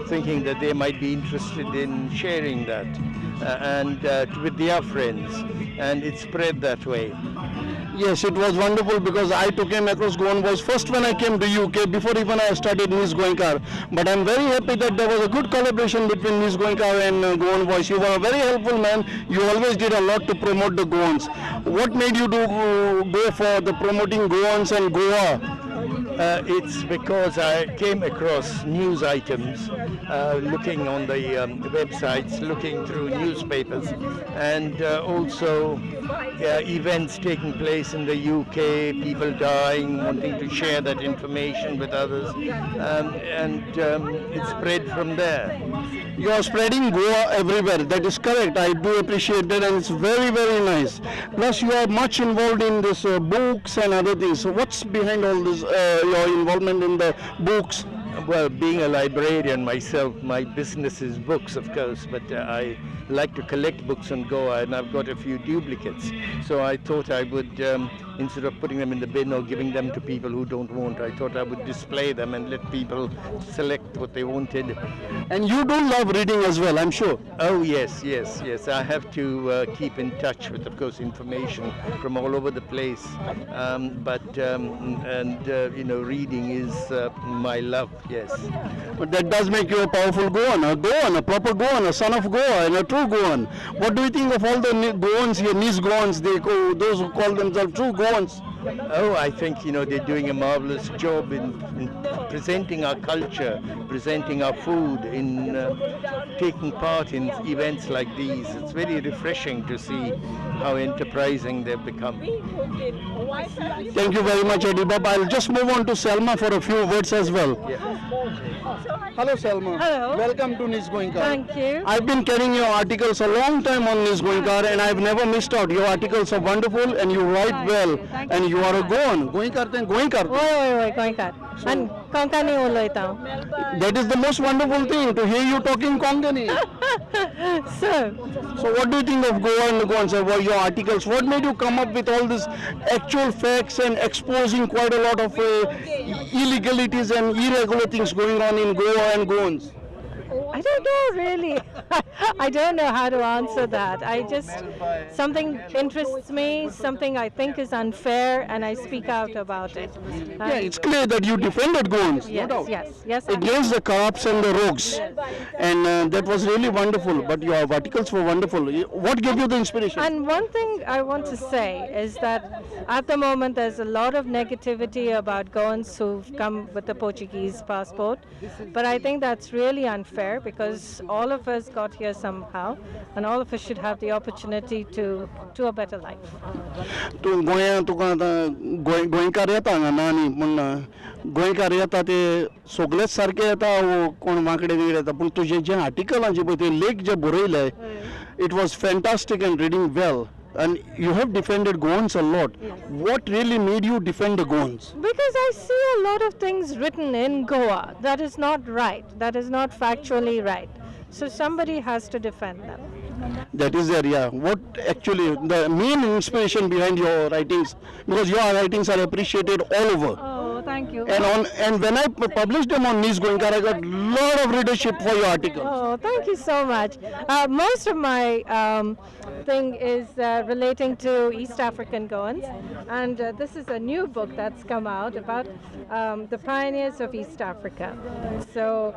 thinking that they might be interested in sharing that and with their friends, and it spread that way. Yes, it was wonderful because I took him across Goan Voice first when I came to UK, before even I started News Goenkar. But I'm very happy that there was a good collaboration between News Goenkar and Goan Voice. You were a very helpful man. You always did a lot to promote the Goans. What made you go for the promoting Goans and Goa? It's because I came across news items, looking on the websites, looking through newspapers, and also events taking place in the UK, people dying, wanting to share that information with others, and it spread from there. You are spreading Goa everywhere. That is correct. I do appreciate that, and it's very, very nice. Plus, you are much involved in this books and other things. So what's behind all this, your involvement in the books? Well, being a librarian myself, my business is books, of course, but I like to collect books on Goa, and I've got a few duplicates. So I thought I would, instead of putting them in the bin or giving them to people who don't want, I thought I would display them and let people select what they wanted. And you do love reading as well, I'm sure. Oh, yes, yes, yes. I have to keep in touch with, of course, information from all over the place. Reading is my love, yes. But that does make you a powerful Goan, a proper Goan, a son of Goa, and a true Goan. What do you think of all the Goans here, Nice Goans, those who call themselves true Goans? Oh, I think, they're doing a marvelous job in presenting our culture, presenting our food, in taking part in events like these. It's very refreshing to see how enterprising they've become. Thank you very much, Eddie Bob. I'll just move on to Selma for a few words as well. Yeah. Hello, Selma. Hello. Welcome to Nice Goenkar. Thank you. I've been carrying your articles a long time on Nice Goenkar, and I've never missed out. Your articles are wonderful, and you write well. Thank and you. You are a Goan. Goenkar then Goenkar. Oi, oi, Goenkar. And Konkani uloita. That is the most wonderful thing, to hear you talking Konkani. So what do you think of Goa and the Goans? Well, your articles, what made you come up with all these actual facts and exposing quite a lot of illegalities and irregular things going on in Goa and Goans? I don't know, really. I don't know how to answer that. Something interests me, something I think is unfair, and I speak out about it. Yeah, it's clear that you defended Goans, yes, no doubt. Yes, yes. Against the corrupts and the rogues. Yes. And that was really wonderful, but your articles were wonderful. What gave you the inspiration? And one thing I want to say is that at the moment there's a lot of negativity about Goans who've come with the Portuguese passport, but I think that's really unfair, because all of us got here somehow, and all of us should have the opportunity to a better life. तूं गोंयांत तुका आतां गोंयकार येता हांगा ना न्ही, पूण गोंयकार येता ते सगळेच सारके येता वो कोण वांकडे तिकडे येता, पूण तुजें जें आर्टिकलां जें पळय ते लेख जे बरयले, it was fantastic and reading well. And you have defended Goans a lot. Yes. What really made you defend the Goans? Because I see a lot of things written in Goa that is not right, that is not factually right. So somebody has to defend them. That is there, yeah. What actually the main inspiration behind your writings, because your writings are appreciated all over. Oh, thank you. And when I published them on Nice Goenkar, I got a lot of readership for your articles. Oh, thank you so much. Most of my thing is relating to East African Goans, and this is a new book that's come out about the pioneers of East Africa. So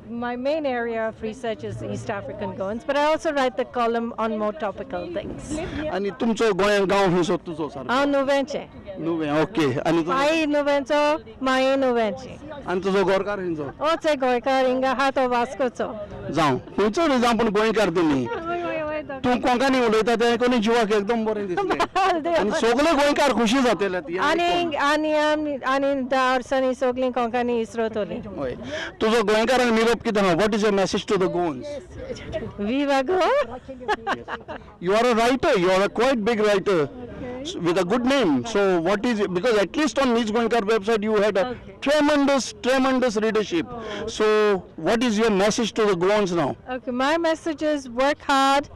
my main area of research is East African Goans, but I also write the column on more topical things. आनी तुमचो गोंयांत गांव खंयचो तुजो सारको? हांव नुवेंचें. नुवें, okay. आनी आई नुवेंचो, माई नुवेंची. आनी तुजो गोरकार खंयचो? ओच गोंयकार हिंगा आहा तो वास्कोचो. जावं, खंयचो न्ही जावं, पूण गोंयकार तुमी. तूं कोंकणी उलयता तें आयकून जिवाक एकदम बरें दिसलें आनी सगळे गोंयकार खुशी जातले. आनी आनी आमी आनी 10 वर्सांनी सगळीं कोंकणी इसरोतली. हय, तुजो गोंयकारांक निरोप कितें आहा? What is your message to the Goans? Viva Goa. You are a writer, you are a quite big writer with a good name. So what is, because at least on Nij Goenkar website you had a tremendous, tremendous readership. So what is your message to the Goans now? Okay, my message is work hard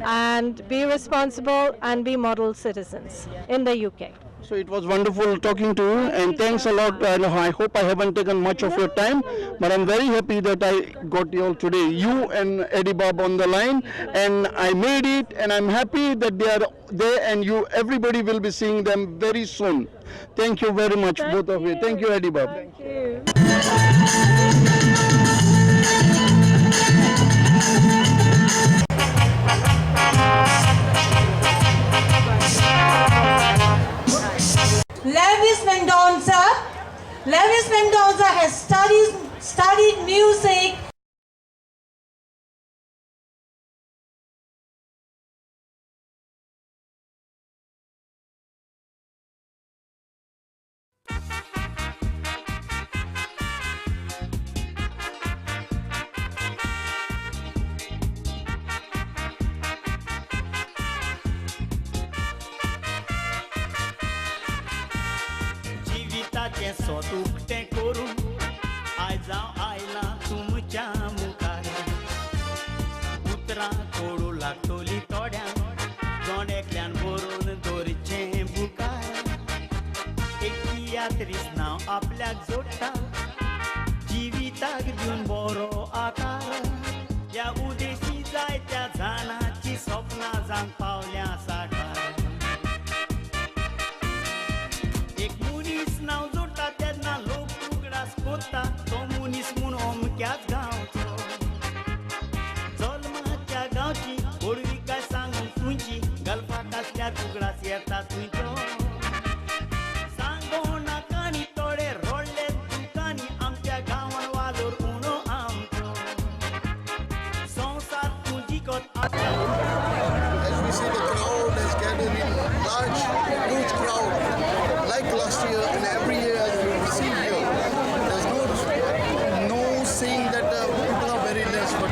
and be responsible and be model citizens in the UK. So it was wonderful talking to you, and thanks a lot. And I hope I haven't taken much of your time, but I'm very happy that I got you all today, you and Eddie Bob on the line, and I made it, and I'm happy that they are there, and you, everybody will be seeing them very soon. Thank you very much, both of you. Thank you, Eddie Bob. Thank you. Levis Mendonca. Levis Mendonca has studied music. जिविताचें सोत उक्तें करून आयज हांव आयलां तुमच्या मुखार. उतरां कोडू लागतली थोड्यांक, जण एकल्यान बरोवन दवरचें बुकार. एक तियात्रीस नांव आपल्याक जोडटा, जिविताक दिवन बरो आकार. ह्या उदेशी जायत्या जाणांची सपनां जावंक पावल्या साकार. एक मनीस नांव जोडटा तेन्ना लोक उगडास कोत्ता तो मनीस म्हूण अमक्याच गांवचो. जल्माच्या गांवची व्हडविकाय सांगूंक तुमची गल्फाक आसल्यार उगडास येता तुमचो. सांगो नाका नी थोडे रडले दुकांनी, आमच्या गांवान वालोर उणो आमचो. संवसार तूं जिखत आसता. As we see, the crowd has gathered in large, huge crowd, like last year and every year as we see here. There's no saying that the people are very less, but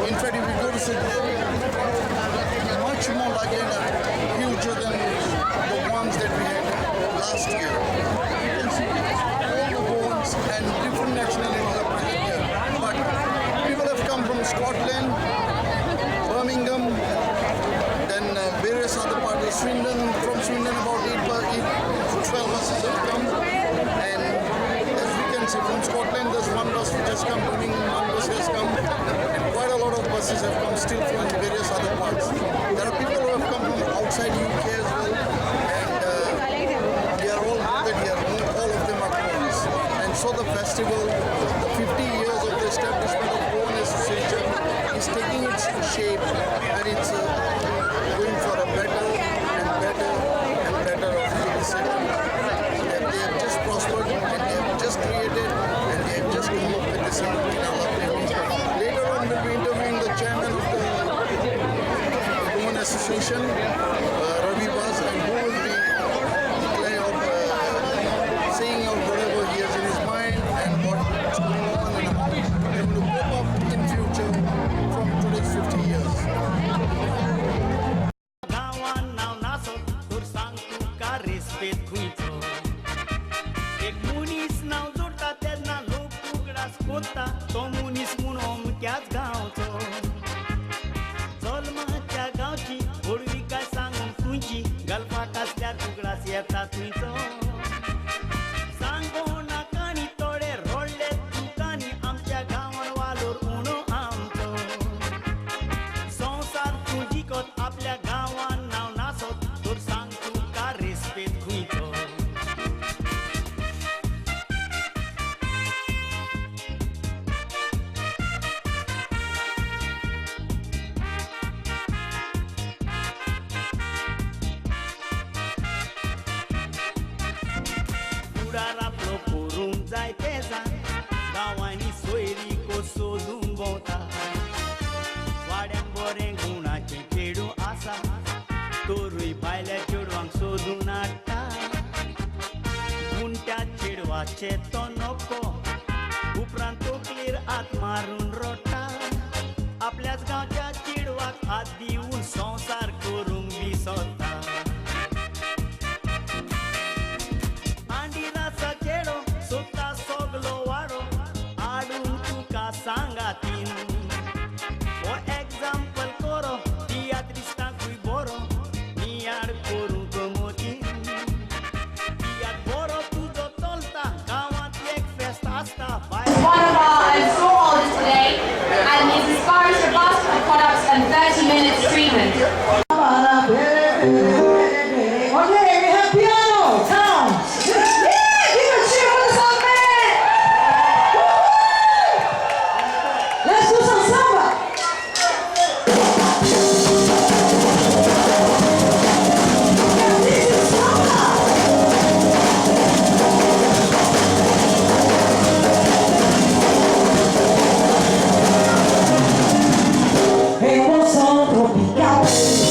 in fact, if you go to see, much more larger and huger than the ones that we had last year. You can see all the Goans and different nationalities are present here. But people have come from Scotland, Birmingham, then various other parts of Swindon. From Swindon about 8, 12 buses have come. And as we can see, from Scotland there's one bus which has come, Birmingham one bus has come, and quite a lot of buses have come still from various other parts. There are people who have come from outside UK as well, and they are all gathered here. All of them are Goans. And so the festival, the 50 years of the establishment of Goan Association is taking its shape, and it's going for a better and better and better of this. They have just prospered and they have just created and they have just come up with this in our lovely. Later on, we'll be interviewing the chairman of the Goan Association, Ravi Vaz, and who will be declaring of, saying out whatever he has in his mind and what's going on and how they're going to cope up in future from today's 50 years. गांवान नांव नासत तर सांग तुका respect खंयचो. एक मनीस नांव जोडटा तेन्ना लोक उगडास कोत्ता तो मनीस म्हूण अमक्याच गांवचो. जल्माच्या गांवची व्हडविकाय सांगूंक तुमची गल्फाक आसल्यार उगडास येता तुमचो. सांगो नाका नी थोडे रडले दुकांनी, आमच्या गांवान वालोर उणो आमचो. संवसार तूं जिखत आपल्या गांवान नांव नासत तर सांग तुका रेस्पेद खंयचो. फुडार आपलो करूंक जाय तेजान गांवांनी सोयरीको सोदून भोंवता. वाड्यान बरें गुणाचें चेडूं आसा तोरूय बायल्या चेडवांक सोदून हाडटा. पूण त्या चेडवाचे तो नको उपरांत तकलेर हात मारून रडटा. आपल्याच गांवच्या चेडवाक हात दिवन संवसार करूंक विसरता. आंडिराचा चेडो सोदता सगलो वाडो हाडून तुका सांगातीन. हो एग्जाम्पल करो तियात्रिस्तांकूय बरो नियाळ करूंक मोतीन. तियात्र बरो तुजो चलता गांवांत एक फेस्त आसता. One of our stallholders today, and he's inspired to basket of products and 30 minutes treatment. Okay, we have piano, sound. Yeah, give a cheer for the sound man. Woo! Let's do some samba. Yeah, this is samba. Emoção tropical.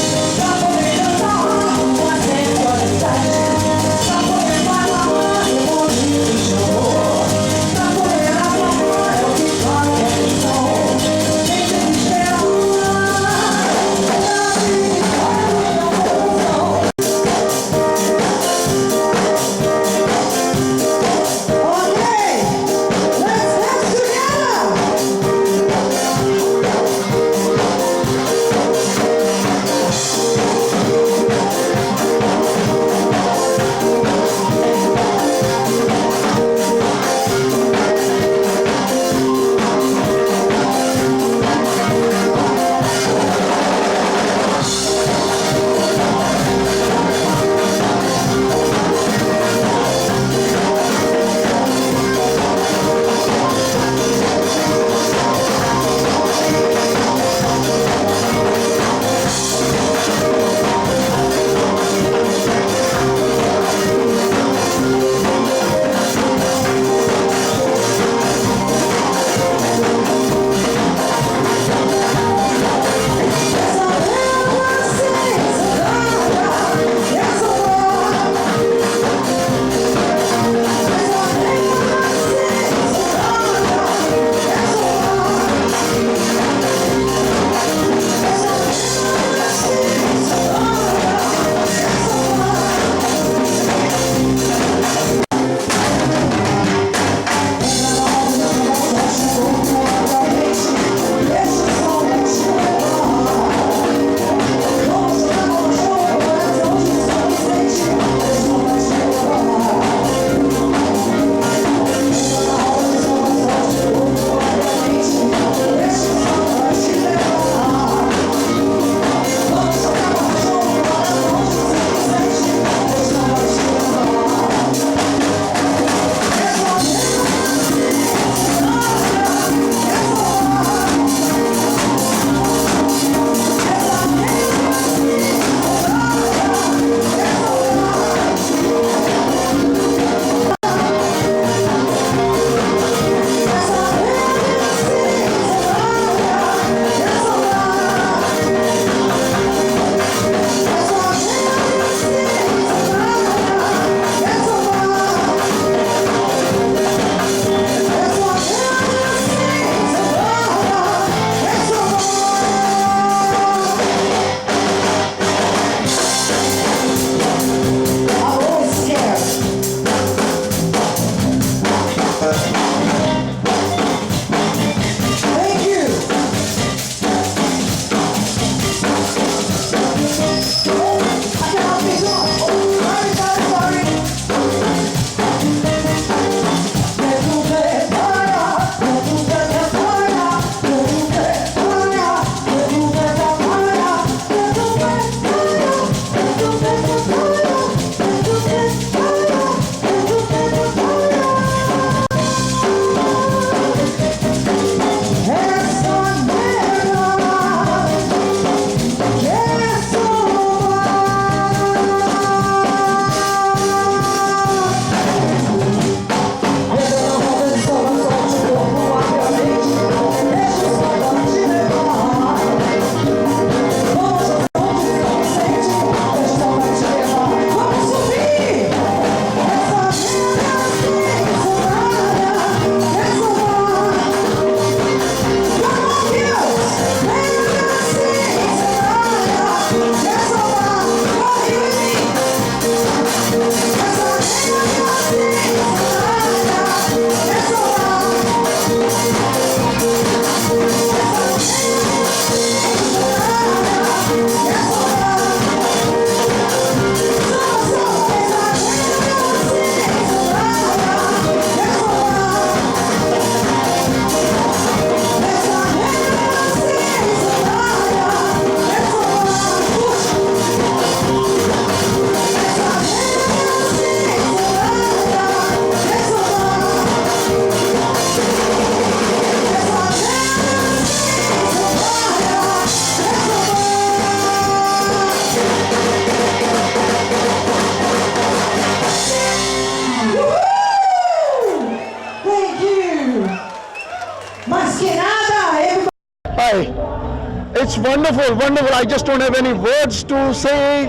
It's wonderful, wonderful. I just don't have any words to say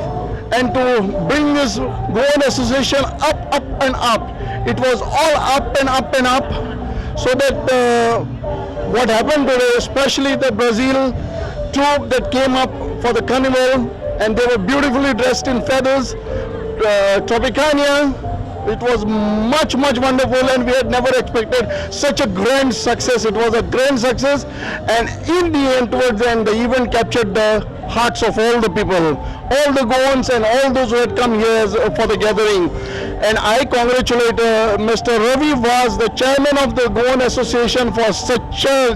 and to bring this Goan Association up, up and up. It was all up and up and up, so that what happened today, especially the Brazil troupe that came up for the carnival, and they were beautifully dressed in feathers, Tropicana. It was much, much wonderful, and we had never expected such a grand success. It was a grand success, and in the end, towards the end, the event captured the hearts of all the people, all the Goans and all those who had come here for the gathering. And I congratulate Mr. Ravi Vaz, the chairman of the Goan Association, for such a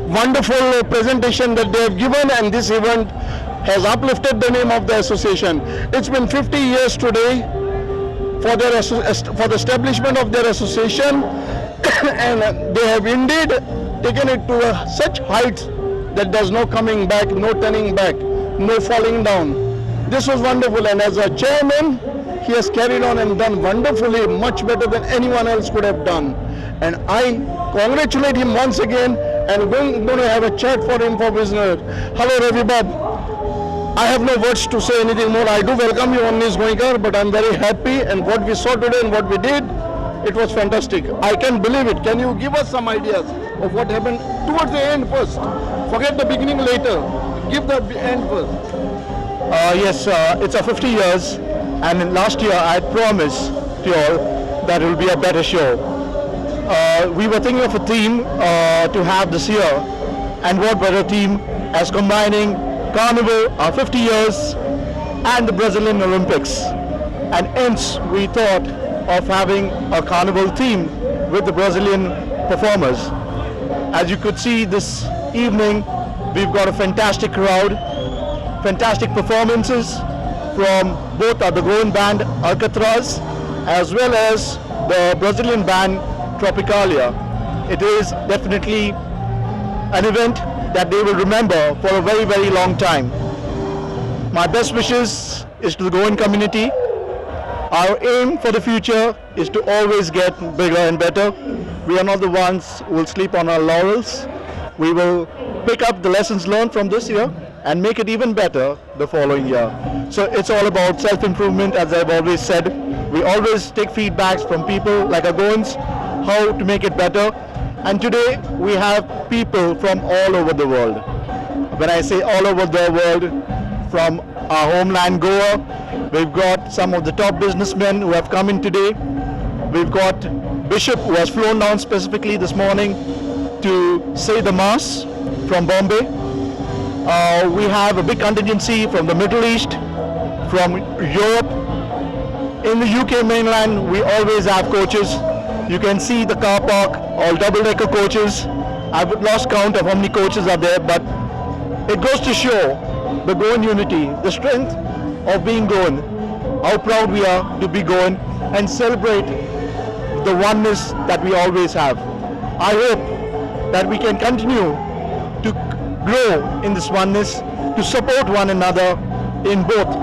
wonderful presentation that they have given, and this event has uplifted the name of the association. It's been 50 years today for the establishment of their association, and they have indeed taken it to such heights that there's no coming back, no turning back, no falling down. This was wonderful, and as a chairman, he has carried on and done wonderfully, much better than anyone else could have done. And I congratulate him once again, and going to have a chat for him for business. Hello, Ravi Bab. I have no words to say anything more. I do welcome you on News Goenkar, but I'm very happy, and what we saw today and what we did, it was fantastic. I can believe it. Can you give us some ideas of what happened towards the end first? Forget the beginning later. Give the end first. Yes, it's our 50 years, and last year I had promised to you all that it will be a better show. We were thinking of a theme to have this year, and what better theme as combining Carnival, our 50 years, and the Brazilian Olympics. And hence we thought of having a carnival theme with the Brazilian performers. As you could see this evening, we've got a fantastic crowd, fantastic performances from both the Goan band Alcatraz as well as the Brazilian band Tropicalia. It is definitely an event that they will remember for a very, very long time. My best wishes is to the Goan community. Our aim for the future is to always get bigger and better. We are not the ones who will sleep on our laurels. We will pick up the lessons learned from this year and make it even better the following year. So it's all about self-improvement, as I've always said. We always take feedbacks from people like our Goans, how to make it better. And today we have people from all over the world. When I say all over the world, from our homeland Goa, we've got some of the top businessmen who have come in today. We've got Bishop, who has flown down specifically this morning to say the Mass from Bombay. We have a big contingency from the Middle East, from Europe. In the UK mainland, we always have coaches. You can see the car park, all double-decker coaches. I've lost count of how many coaches are there, but it goes to show the Goan unity, the strength of being Goan, how proud we are to be Goan and celebrate the oneness that we always have. I hope that we can continue to grow in this oneness, to support one another in both,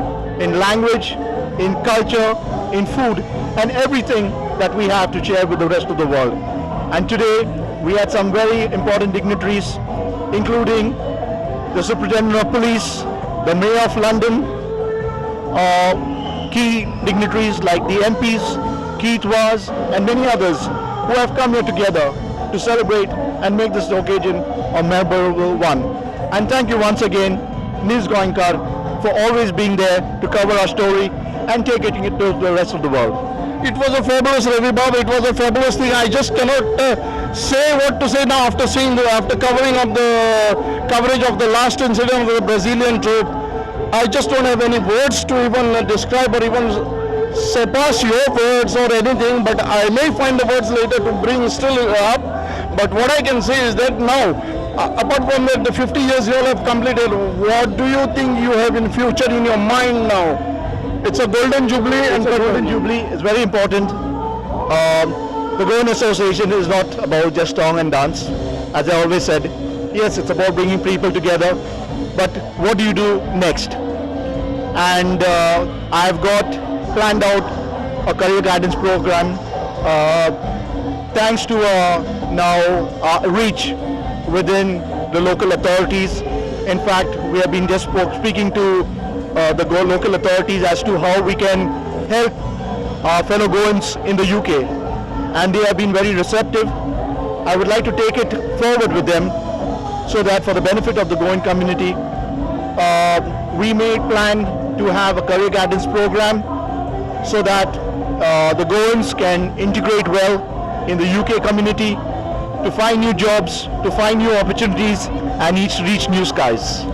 in language, in culture, in food, and everything that we have to share with the rest of the world. And today we had some very important dignitaries, including the Superintendent of Police, the Mayor of London, key dignitaries like the MPs, Keith Vaz, and many others who have come here together to celebrate and make this occasion a memorable one. And thank you once again, News Goenkar, for always being there to cover our story and taking it to the rest of the world. It was a fabulous, Ravi Bab. It was a fabulous thing. I just cannot say what to say now after seeing after covering up the coverage of the last incident of the Brazilian trip. I just don't have any words to even describe or even surpass your words or anything, but I may find the words later to bring still up. But what I can say is that now, apart from that, the 50 years you all have completed, what do you think you have in future in your mind now? It's a golden jubilee. It's a golden jubilee. It's very important. The Goan Association is not about just song and dance. As I always said, yes, it's about bringing people together, but what do you do next? And I've got planned out a career guidance program, thanks to now our reach within the local authorities. In fact, we have been just speaking to the local authorities as to how we can help our fellow Goans in the UK, and they have been very receptive. I would like to take it forward with them so that for the benefit of the Goan community, we may plan to have a career guidance program so that the Goans can integrate well in the UK community, to find new jobs, to find new opportunities, and each reach new skies.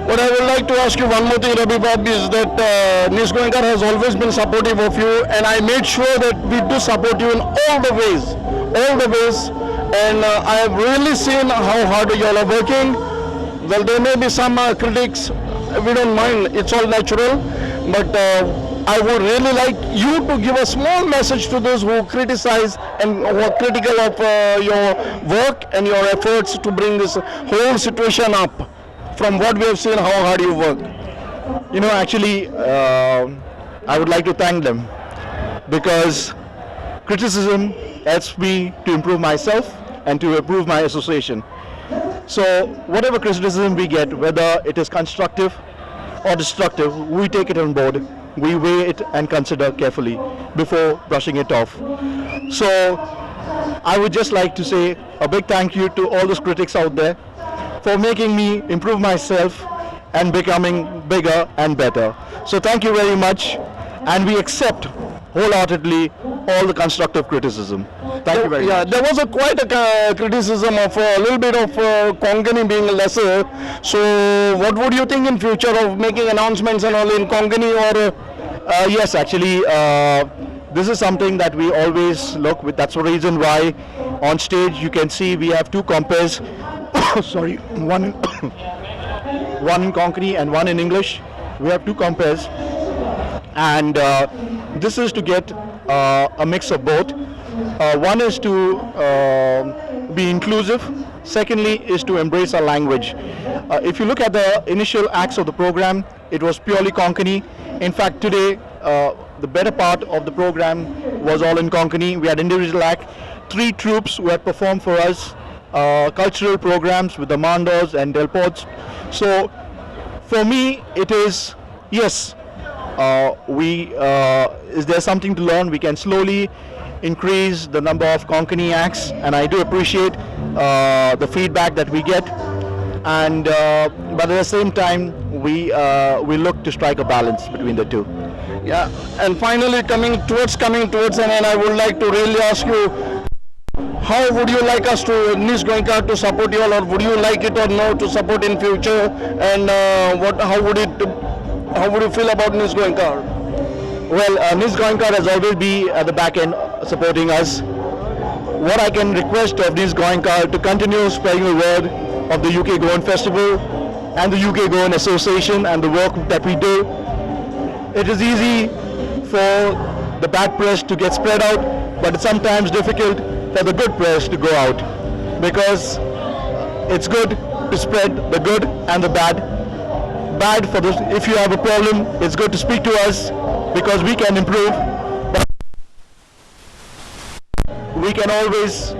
What I would like to ask you one more thing, Ravi Bab, is that Nish Goenkar has always been supportive of you, and I made sure that we do support you in all the ways, and I have really seen how hard you all are working. Well, there may be some critics, we don't mind, it's all natural, but I would really like you to give a small message to those who criticize and who are critical of your work and your efforts to bring this whole situation up. From what we have seen, how hard you work. You know, actually, I would like to thank them, because criticism helps me to improve myself and to improve my association. So whatever criticism we get, whether it is constructive or destructive, we take it on board. We weigh it and consider carefully before brushing it off. So I would just like to say a big thank you to all those critics out there for making me improve myself and becoming bigger and better. So thank you very much, and we accept wholeheartedly all the constructive criticism. Thank you very much. There was quite a criticism of a little bit of Konkani being lesser. So what would you think in future of making announcements and all in Konkani or? Yes, actually, this is something that we always look with. That's the reason why on stage you can see we have two compares. Sorry, one in Konkani and one in English. We have two compares, and this is to get a mix of both. One is to be inclusive. Secondly is to embrace our language. If you look at the initial acts of the program, it was purely Konkani. In fact, today the better part of the program was all in Konkani. We had individual act, 3 troops who had performed for us, cultural programs with the Mandos and Delports. So for me, it is, yes, is there something to learn? We can slowly increase the number of Konkani acts, and I do appreciate the feedback that we get. And but at the same time, we look to strike a balance between the two. Yeah, and finally coming towards an end, I would like to really ask you, how would you like us to, Nish Goenkar, to support you all, or would you like it or no to support in future? And how would you feel about Nish Goenkar? Well, Nish Goenkar has always been at the back end supporting us. What I can request of Nish Goenkar to continue spreading the word of the UK Goan Festival and the UK Goan Association and the work that we do. It is easy for the bad press to get spread out, but it's sometimes difficult for the good press to go out, because it's good to spread the good and the bad. Bad for this, if you have a problem, it's good to speak to us because we can improve. But we can always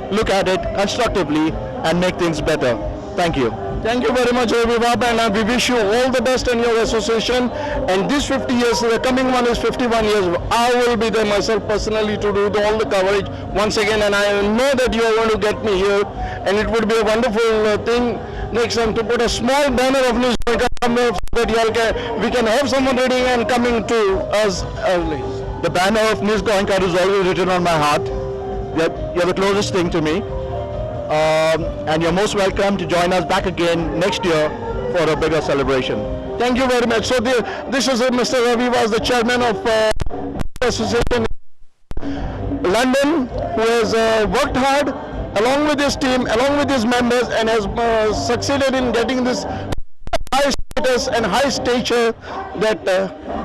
look at it constructively and make things better. Thank you. Thank you very much, Ravi Bab, and we wish you all the best in your association. And this 50 years, the coming one is 51 years. I will be there myself personally to do all the coverage once again, and I know that you are going to get me here, and it would be a wonderful thing next time to put a small banner of Nish Goenkar somewhere so that you all can, we can have someone reading and coming to us early. The banner of Nish Goenkar is always written on my heart. You're the closest thing to me. And you're most welcome to join us back again next year for a bigger celebration. Thank you very much. So this is Mr. Ravi Vaz, the chairman of Association London, who has worked hard along with his team, along with his members, and has succeeded in getting this high status and high stature that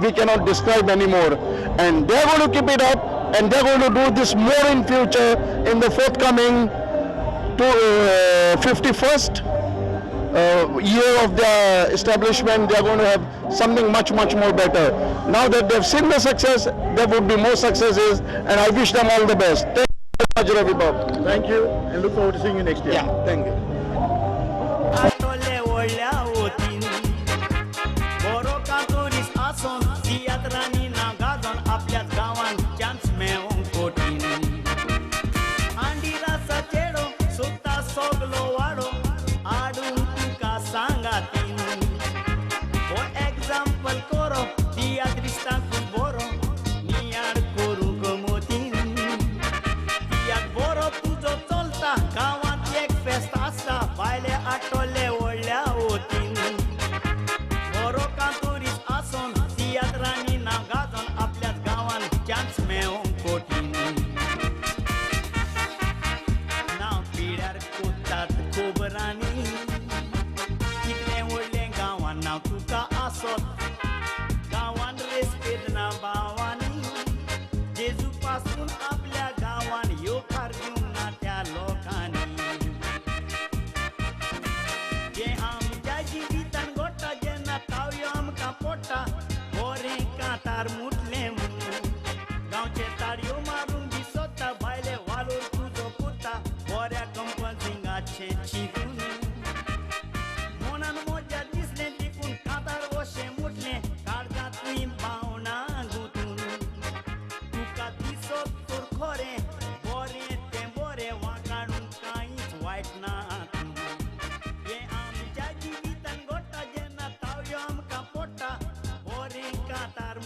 we cannot describe anymore. And they're going to keep it up, and they're going to do this more in future in the forthcoming 51st year of their establishment. They are going to have something much, much more better. Now that they've seen the success, there would be more successes, and I wish them all the best. Thank you very much, Ravi Bab. Thank you, and look forward to seeing you next year. Yeah, thank you.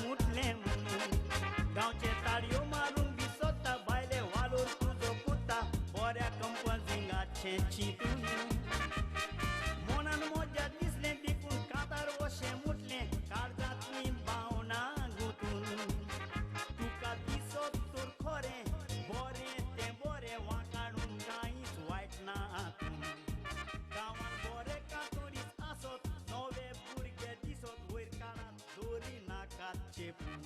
मुतलें म्हणून गांवचे ताळयो मारून दिसता बायले वालोर तुजो कुत्ता बऱ्या कंपोजिंगाचें चिंतून मनान मजा दिसलें देखून कातार वशें मुटलें काळजांतली भावना गुंतून तुका दिसत तर खरें बरें तें बरें वांकाडून कांयच वायट ना आतून गांवान बरे कातोरीच आसत नवे भुरगे दिसत वयर काळांत दोरी नाकात चेपून.